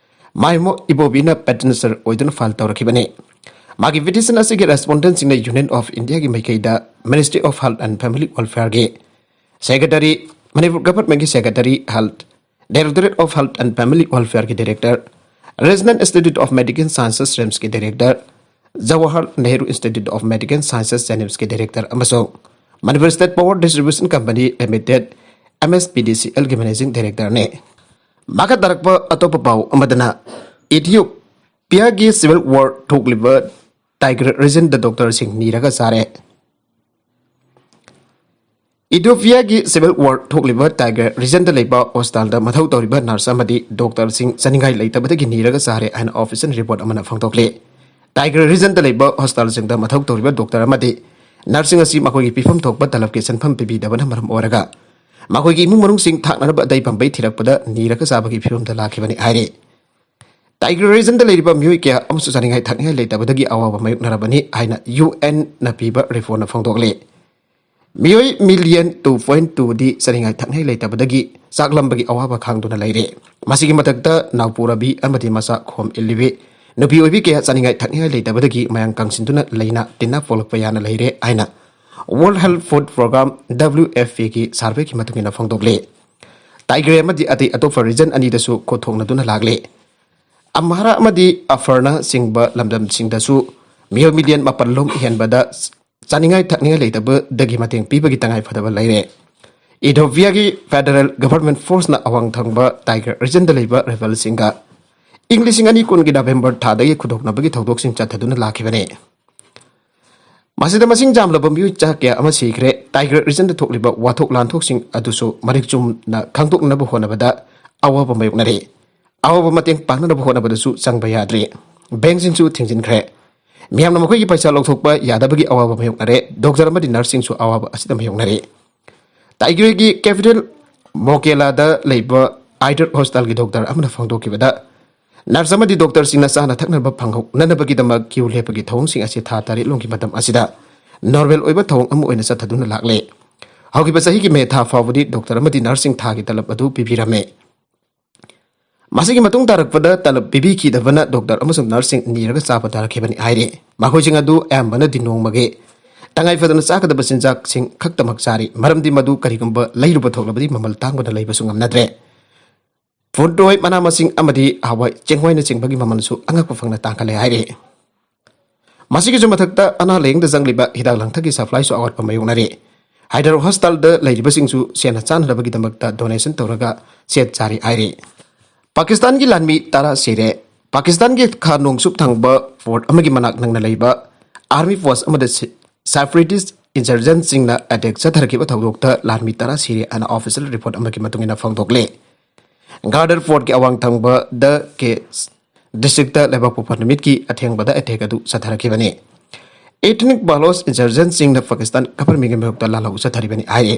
ꯃꯥꯏꯃꯣ ꯏꯕꯣꯕꯤꯅ ꯄꯦꯇꯤꯁꯅꯔ ꯑꯣꯏꯗꯨꯅ ꯐꯥꯏꯜ ꯇꯧꯔꯛꯈꯤꯕꯅꯤ꯫ ꯃꯥꯒꯤ ꯄꯤꯇꯤꯁꯟ ꯑꯁꯤꯒꯤ ꯔꯦꯁꯄꯣꯟꯗꯦꯟꯁꯤꯡꯅ Union of Indiaꯒꯤ ꯃꯥꯏꯀꯩꯗ Ministry of Health and Family Welfareꯒꯤ Secretary, Manipur Governmentꯀꯤ Secretary Health, Directorate of Health and Family Welfareꯒꯤ Director, Regional Institute of Medical Sciences RIMSꯀꯤ Director, Jawaharlal Nehru Institute of Medical Sciences JNIMSꯀꯤ Director ꯑꯃꯁꯨꯡ Manipur State Power Distribution Company Limited MSPDCLꯒꯤ Managing Directorꯅꯤ꯫ ꯃꯈꯥ ꯇꯥꯔꯛꯄ ꯑꯇꯣꯞꯄ ꯄꯥꯎ ꯑꯃꯗꯅ ꯏꯊꯤꯑꯣꯄꯤꯌꯥꯒꯤ civil war ꯊꯣꯛꯂꯤꯕ Tigray regionꯗ doctorꯁꯤꯡ ꯅꯤꯔꯒ ꯆꯥꯔꯦ꯫ ꯏꯊꯤꯑꯣꯄꯤꯌꯥꯒꯤ civil war ꯊꯣꯛꯂꯤꯕ Tigray regionꯗ ꯂꯩꯕ hospitalꯗ ꯃꯊꯧ ꯇꯧꯔꯤꯕ nurse ꯑꯃꯗꯤ doctorꯁꯤꯡ ꯆꯥꯅꯤꯡꯉꯥꯏ ꯂꯩꯇꯕꯗꯒꯤ ꯅꯤꯔꯒ ꯆꯥꯔꯦ ꯍꯥꯏꯅ official report ꯑꯃꯅ ꯐꯣꯡꯗꯣꯛꯂꯤ꯫ Tigray regionꯗ ꯂꯩꯕ hospitalꯁꯤꯡꯗ ꯃꯊꯧ ꯇꯧꯔꯤꯕ doctor ꯑꯃꯗꯤ nurseꯁꯤꯡ ꯑꯁꯤ ꯃꯈꯣꯏꯒꯤ ꯄꯤꯐꯝ ꯊꯣꯛꯄ ꯇꯂꯕꯀꯤ ꯁꯦꯟꯐꯝ ꯄꯤꯕꯤꯗꯕꯅ ꯃꯔꯝ ꯑꯣꯏꯔꯒ ꯃꯈꯣꯏꯒꯤ ꯏꯃꯨꯡ ꯃꯅꯨꯡꯁꯤꯡ ꯊꯥꯛꯅꯅꯕ ꯑꯇꯩ ꯄꯥꯝꯕꯩ ꯊꯤꯔꯛꯄꯗ ꯅꯤꯔꯒ ꯆꯥꯕꯒꯤ ꯐꯤꯕꯝꯗ ꯂꯥꯛꯈꯤꯕꯅꯤ ꯍꯥꯏꯔꯤ꯫ Tigray regionꯗ ꯂꯩꯔꯤꯕ ꯃꯤꯑꯣꯏ ꯀꯌꯥ ꯑꯃꯁꯨ ꯆꯥꯅꯤꯡꯉꯥꯏ ꯊꯛꯅꯤꯡꯉꯥꯏ ꯂꯩꯇꯕꯗꯒꯤ ꯑꯋꯥꯕ ꯃꯥꯌꯣꯛꯅꯔꯕꯅꯤ ꯍꯥꯏꯅ UNꯅ ꯄꯤꯕ reportꯅ ꯐꯣꯡꯗꯣꯛꯂꯤ꯫ ꯃꯤꯑꯣꯏ million two point twoꯗꯤ ꯆꯥꯅꯤꯡꯉꯥꯏ ꯊꯛꯅꯤꯡꯉꯥꯏ ꯂꯩꯇꯕꯗꯒꯤ ꯆꯥꯛꯂꯝꯕꯒꯤ ꯑꯋꯥꯕ ꯈꯥꯡꯗꯨꯅ ꯂꯩꯔꯦ꯫ ꯃꯁꯤꯒꯤ ꯃꯊꯛꯇ ꯅꯥꯎꯄꯨꯔꯕꯤ ꯑꯃꯗꯤ ꯃꯆꯥ ꯈꯣꯝ ꯏꯜꯂꯤꯕꯤ ꯅꯨꯄꯤ ꯑꯣꯏꯕꯤ ꯀꯌꯥ ꯆꯥꯅꯤꯡꯉꯥꯏ ꯊꯛꯅꯤꯡꯉꯥꯏ ꯂꯩꯇꯕꯗꯒꯤ ꯃꯌꯥꯡ ꯀꯪꯁꯤꯟꯗꯨꯅ ꯂꯩꯅ ꯇꯤꯟꯅ ꯄꯣꯛꯂꯛꯄ ꯌꯥꯅ ꯂꯩꯔꯦ ꯍꯥꯏꯅ World Health Food Program, WFPꯒꯤ surveyꯒꯤ ꯃꯇꯨꯡ ꯏꯟꯅ ꯐꯣꯡꯗꯣꯛꯂꯤ꯫ Tigray ꯑꯃꯗꯤ ꯑꯇꯩ ꯑꯇꯣꯞꯄ region ꯑꯅꯤꯗꯁꯨ ꯈꯨꯠꯊꯣꯛꯅꯗꯨꯅ ꯂꯥꯛꯂꯤ꯫ ꯑꯝꯍꯥꯔꯥ ꯑꯃꯗꯤ ꯑꯐꯔꯅ ꯆꯤꯡꯕ ꯂꯝꯗꯝꯁꯤꯡꯗꯁꯨ ꯃꯤꯑꯣꯏ million ꯃꯥꯄꯜ ꯂꯣꯝ ꯍꯦꯟꯕꯗ ꯆꯥꯅꯤꯡꯉꯥꯏ ꯊꯛꯅꯤꯡꯉꯥꯏ ꯂꯩꯇꯕꯗꯒꯤ ꯃꯇꯦꯡ ꯄꯤꯕꯒꯤ ꯇꯉꯥꯏ ꯐꯗꯕ ꯂꯩꯔꯦ꯫ ꯏꯊꯤꯑꯣꯄꯤꯌꯥꯒꯤ federal government forceꯅ ꯑꯋꯥꯡ ꯊꯪꯕ Tigray regionꯗ ꯂꯩꯕ rebelꯁꯤꯡꯒ ꯏꯪ ꯂꯤꯁꯤꯡ ꯑꯅꯤ ꯀꯨꯟꯒꯤ November ꯊꯥꯗꯒꯤ ꯈꯨꯗꯣꯛꯅꯕꯒꯤ ꯊꯧꯗꯣꯛꯁꯤꯡ ꯆꯠꯊꯗꯨꯅ ꯂꯥꯛꯈꯤꯕꯅꯤ꯫ ꯃꯁꯤꯗ ꯃꯁꯤꯡ ꯌꯥꯝꯂꯕ ꯃꯤꯑꯣꯏ ꯆꯥ ꯀꯌꯥ ꯑꯃ ꯁꯤꯈ꯭ꯔꯦ꯫ Tigray regionꯗ ꯊꯣꯛꯂꯤꯕ ꯋꯥꯊꯣꯛ ꯂꯥꯟꯊꯣꯛꯁꯤꯡ ꯑꯗꯨꯁꯨ ꯃꯔꯤꯛ ꯆꯨꯝꯅ ꯈꯪꯗꯣꯛꯅꯕ ꯍꯣꯠꯅꯕꯗ ꯑꯋꯥꯕ ꯃꯥꯌꯣꯛꯅꯔꯤ꯫ ꯑꯋꯥꯕ ꯃꯇꯦꯡ ꯄꯥꯡꯅꯅꯕ ꯍꯣꯠꯅꯕꯗꯁꯨ ꯆꯪꯕ ꯌꯥꯗ꯭ꯔꯦ꯫ ꯕꯦꯡꯁꯤꯡꯁꯨ ꯊꯤꯡꯖꯤꯟꯈ꯭ꯔꯦ꯫ ꯃꯤꯌꯥꯝꯅ ꯃꯈꯣꯏꯒꯤ ꯄꯩꯁꯥ ꯂꯧꯊꯣꯛꯄ ꯌꯥꯗꯕꯒꯤ ꯑꯋꯥꯕ ꯃꯥꯌꯣꯛꯅꯔꯦ꯫ ꯗꯣꯛꯇꯔ ꯑꯃꯗꯤ ꯅꯔꯁꯁꯤꯡꯁꯨ ꯑꯋꯥꯕ ꯑꯁꯤꯗ ꯃꯥꯌꯣꯛꯅꯔꯦ꯫ ꯇꯥꯏꯒ꯭ꯔꯦꯒꯤ ꯀꯦꯄꯤꯇꯦꯜ ꯃꯣꯀꯦꯂꯥꯗ ꯂꯩꯕ ꯑꯥꯏꯗꯔ ꯍꯣꯁꯄꯤꯇꯥꯜꯒꯤ ꯗꯣꯛꯇꯔ ꯑꯃꯅ ꯐꯣꯡꯗꯣꯛꯈꯤꯕꯗ, ꯅꯔꯁ ꯑꯃꯗꯤ ꯗꯣꯛꯇꯔꯁꯤꯡꯅ ꯆꯥꯅ ꯊꯛꯅꯕ ꯐꯪꯍꯧꯅꯅꯕꯒꯤꯗꯃꯛ ꯀ꯭ꯌꯨ ꯂꯦꯞꯄꯒꯤ ꯊꯧꯑꯣꯡꯁꯤꯡ ꯑꯁꯤ ꯊꯥ ꯇꯔꯦꯠ ꯂꯣꯝꯒꯤ ꯃꯇꯝ ꯑꯁꯤꯗ ꯅꯣꯔꯃꯦꯜ ꯑꯣꯏꯕ ꯊꯧꯑꯣꯡ ꯑꯃ ꯑꯣꯏꯅ ꯆꯠꯊꯗꯨꯅ ꯂꯥꯛꯂꯦ꯫ ꯍꯧꯈꯤꯕ ꯆꯍꯤꯒꯤ ꯃꯦ ꯊꯥ ꯐꯥꯎꯕꯗꯤ ꯗꯣꯛꯇꯔ ꯑꯃꯗꯤ ꯅꯔꯁꯁꯤꯡ ꯊꯥꯒꯤ ꯇꯂꯕ ꯑꯗꯨ ꯄꯤꯕꯤꯔꯝꯃꯦ꯫ ꯃꯁꯤꯒꯤ ꯃꯇꯨꯡ ꯇꯥꯔꯛꯄꯗ ꯇꯂꯕ ꯄꯤꯕꯤꯈꯤꯗꯕꯅ ꯗꯣꯛꯇꯔ ꯑꯃꯁꯨꯡ ꯅꯔꯁꯁꯤꯡ ꯅꯤꯔꯒ ꯆꯥꯕ ꯇꯥꯔꯛꯈꯤꯕꯅꯤ ꯍꯥꯏꯔꯤ꯫ ꯃꯈꯣꯏꯁꯤꯡ ꯑꯗꯨ ꯑꯌꯥꯝꯕꯅꯗꯤ ꯅꯣꯡꯃꯒꯤ ꯇꯉꯥꯏ ꯐꯗꯅ ꯆꯥꯒꯗꯕ ꯆꯤꯟꯖꯥꯛꯁꯤꯡ ꯈꯛꯇꯃꯛ ꯆꯥꯔꯤ, ꯃꯔꯝꯗꯤ ꯃꯗꯨ ꯀꯔꯤꯒꯨꯝꯕ ꯂꯩꯔꯨꯕ ꯊꯣꯛꯂꯕꯗꯤ ꯃꯃꯜ ꯇꯥꯡꯕꯅ ꯂꯩꯕꯁꯨ ꯉꯝꯅꯗ꯭ꯔꯦ꯫ ꯄꯣꯠꯂꯣꯏ, ꯃꯅꯥ ꯃꯁꯤꯡ ꯑꯃꯗꯤ ꯍꯋꯥꯏ ꯆꯦꯡꯋꯥꯏꯅꯆꯤꯡꯕꯒꯤ ꯃꯃꯜꯁꯨ ꯑꯉꯛꯄ ꯐꯪꯅ ꯇꯥꯡꯈꯠꯂꯦ ꯍꯥꯏꯔꯤ꯫ ꯃꯁꯤꯒꯤꯁꯨ ꯃꯊꯛꯇ ꯑꯅꯥ ꯂꯥꯌꯦꯡꯗ ꯆꯪꯂꯤꯕ ꯍꯤꯗꯥꯛ ꯂꯥꯡꯊꯛꯀꯤ ꯁꯄ꯭ꯂꯥꯏꯁꯨ ꯑꯋꯥꯠꯄ ꯃꯥꯌꯣꯛꯅꯔꯤ꯫ ꯍꯥꯏꯗꯔ ꯍꯣꯁꯄꯤꯇꯥꯜꯗ ꯂꯩꯔꯤꯕꯁꯤꯡꯁꯨ ꯁꯦꯟꯅ ꯆꯥꯅꯅꯕꯒꯤꯗꯃꯛꯇ ꯗꯣꯅꯦꯁꯟ ꯇꯧꯔꯒ ꯁꯦꯠ ꯆꯥꯔꯤ ꯍꯥꯏꯔꯤ꯫ ꯄꯥꯀꯤꯁꯇꯥꯟꯒꯤ ꯂꯥꯟꯃꯤ ꯇꯔꯥ ꯁꯤꯔꯦ꯫ ꯄꯥꯀꯤꯁꯇꯥꯟꯒꯤ ꯈꯥ ꯅꯣꯡꯆꯨꯞ ꯊꯪꯕ ꯐꯣꯔꯠ ꯑꯃꯒꯤ ꯃꯅꯥꯛ ꯅꯛꯅ ꯂꯩꯕ ꯑꯥꯔꯃꯤ ꯄꯣꯁ ꯑꯃꯗ ꯁꯤ-, ꯁꯦꯄꯔꯦꯇꯤꯁ ꯏꯟꯁꯔꯖꯦꯟꯁꯤꯡꯅ ꯑꯦꯇꯦꯛ ꯆꯠꯊꯔꯛꯈꯤꯕ ꯊꯧꯗꯣꯛꯇ ꯂꯥꯟꯃꯤ ꯇꯔꯥ ꯁꯤꯔꯦ ꯍꯥꯏꯅ ꯑꯣꯐꯤꯁꯤꯌꯦꯜ ꯔꯤꯄꯣꯔꯠ ꯑꯃꯒꯤ ꯃꯇꯨꯡ ꯏꯟꯅ ꯐꯣꯡꯗꯣꯛꯂꯦ꯫ ꯒꯥꯔꯗꯔ ꯐꯣꯔꯠꯀꯤ ꯑꯋꯥꯡ ꯊꯪꯕꯗ ꯀꯦ ꯗꯤꯁꯇ꯭ꯔꯤꯛꯇ ꯂꯩꯕꯥꯛꯄꯣꯛꯄ ꯅꯨꯃꯤꯠꯀꯤ ꯑꯊꯦꯡꯕꯗ ꯑꯦꯇꯦꯛ ꯑꯗꯨ ꯆꯠꯊꯔꯛꯈꯤꯕꯅꯤ꯫ ꯏꯊꯅꯤꯛ ꯕꯥꯂꯣꯁ ꯏꯟꯁꯔꯖꯦꯟꯁꯤꯡꯅ ꯄꯥꯀꯤꯁꯇꯥꯟ ꯒꯚꯔꯟꯃꯦꯟꯒꯤ ꯃꯥꯌꯣꯛꯇ ꯂꯥꯜꯍꯧ ꯆꯠꯊꯔꯤꯕꯅꯤ ꯍꯥꯏꯔꯤ꯫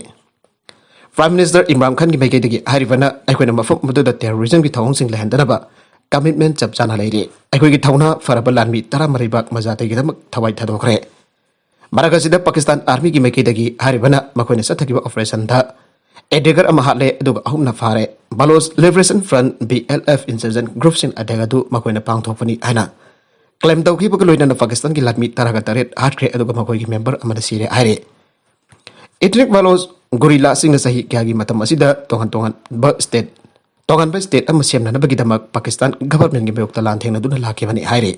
ꯄ꯭ꯔꯥꯏꯝ ꯃꯤꯅꯤꯁꯇꯔ ꯏꯝꯔꯥꯟ ꯈꯥꯟꯒꯤ ꯃꯥꯏꯀꯩꯗꯒꯤ ꯍꯥꯏꯔꯤꯕꯅ ꯑꯩꯈꯣꯏꯅ ꯃꯐꯝ ꯑꯗꯨꯗ ꯇꯦꯔꯣꯔꯤꯖꯝꯒꯤ ꯊꯧꯑꯣꯡꯁꯤꯡ ꯂꯩꯍꯟꯗꯅꯕ ꯀꯃꯤꯠꯃꯦꯟ ꯆꯞ ꯆꯥꯅ ꯂꯩꯔꯤ꯫ ꯑꯩꯈꯣꯏꯒꯤ ꯊꯧꯅꯥ ꯐꯔꯕ ꯂꯥꯟꯃꯤ ꯇꯔꯥꯃꯔꯤꯕꯥꯛ ꯃꯖꯥꯇꯤꯒꯤꯗꯃꯛ ꯊꯋꯥꯏ ꯊꯥꯗꯣꯛꯈ꯭ꯔꯦ꯫ ꯃꯔꯛ ꯑꯁꯤꯗ ꯄꯥꯀꯤꯁꯇꯥꯟ ꯑꯥꯔꯃꯤꯒꯤ ꯃꯥꯏꯀꯩꯗꯒꯤ ꯍꯥꯏꯔꯤꯕꯅ ꯃꯈꯣꯏꯅ ꯆꯠꯊꯈꯤꯕ ꯑꯣꯄꯔꯦꯁꯟꯗ ꯑꯦꯇꯦꯀꯔ ꯑꯃ ꯍꯥꯠꯂꯦ, ꯑꯗꯨꯒ ꯑꯍꯨꯝꯅ ꯐꯥꯔꯦ꯫ Baloch liberation front, B L F, insurgent ꯒ꯭ꯔꯨꯞꯁꯤꯡ ꯑꯦꯇꯦꯛ ꯑꯗꯨ ꯃꯈꯣꯏꯅ ꯄꯥꯡꯊꯣꯛꯄꯅꯤ ꯍꯥꯏꯅ ꯀ꯭ꯂꯦꯝ ꯇꯧꯈꯤꯕꯒ ꯂꯣꯏꯅꯅ ꯄꯥꯀꯤꯁꯇꯥꯟꯒꯤ ꯂꯥꯟꯃꯤ ꯇꯔꯥꯒ ꯇꯔꯦꯠ ꯍꯥꯠꯈ꯭ꯔꯦ, ꯑꯗꯨꯒ ꯃꯈꯣꯏꯒꯤ ꯃꯦꯝꯕꯔ ꯑꯃꯅ ꯁꯤꯔꯦ ꯍꯥꯏꯔꯦ꯫ ꯏꯊꯅꯤꯛ ꯕꯥꯂꯣꯆ ꯒꯨꯔꯤꯂꯥꯁꯤꯡꯅ ꯆꯍꯤ ꯀꯌꯥꯒꯤ ꯃꯇꯝ ꯑꯁꯤꯗ ꯇꯣꯉꯥꯟ ꯇꯣꯉꯥꯟꯕ ꯁ꯭ꯇꯦꯠ, ꯇꯣꯉꯥꯟꯕ ꯁ꯭ꯇꯦꯠ ꯑꯃ ꯁꯦꯝꯅꯅꯕꯒꯤꯗꯃꯛ ꯄꯥꯀꯤꯁꯇꯥꯟ ꯒꯚꯔꯟꯃꯦꯟꯒꯤ ꯃꯥꯌꯣꯛꯇ ꯂꯥꯟꯊꯦꯡꯅꯗꯨꯅ ꯂꯥꯛꯈꯤꯕꯅꯤ ꯍꯥꯏꯔꯤ꯫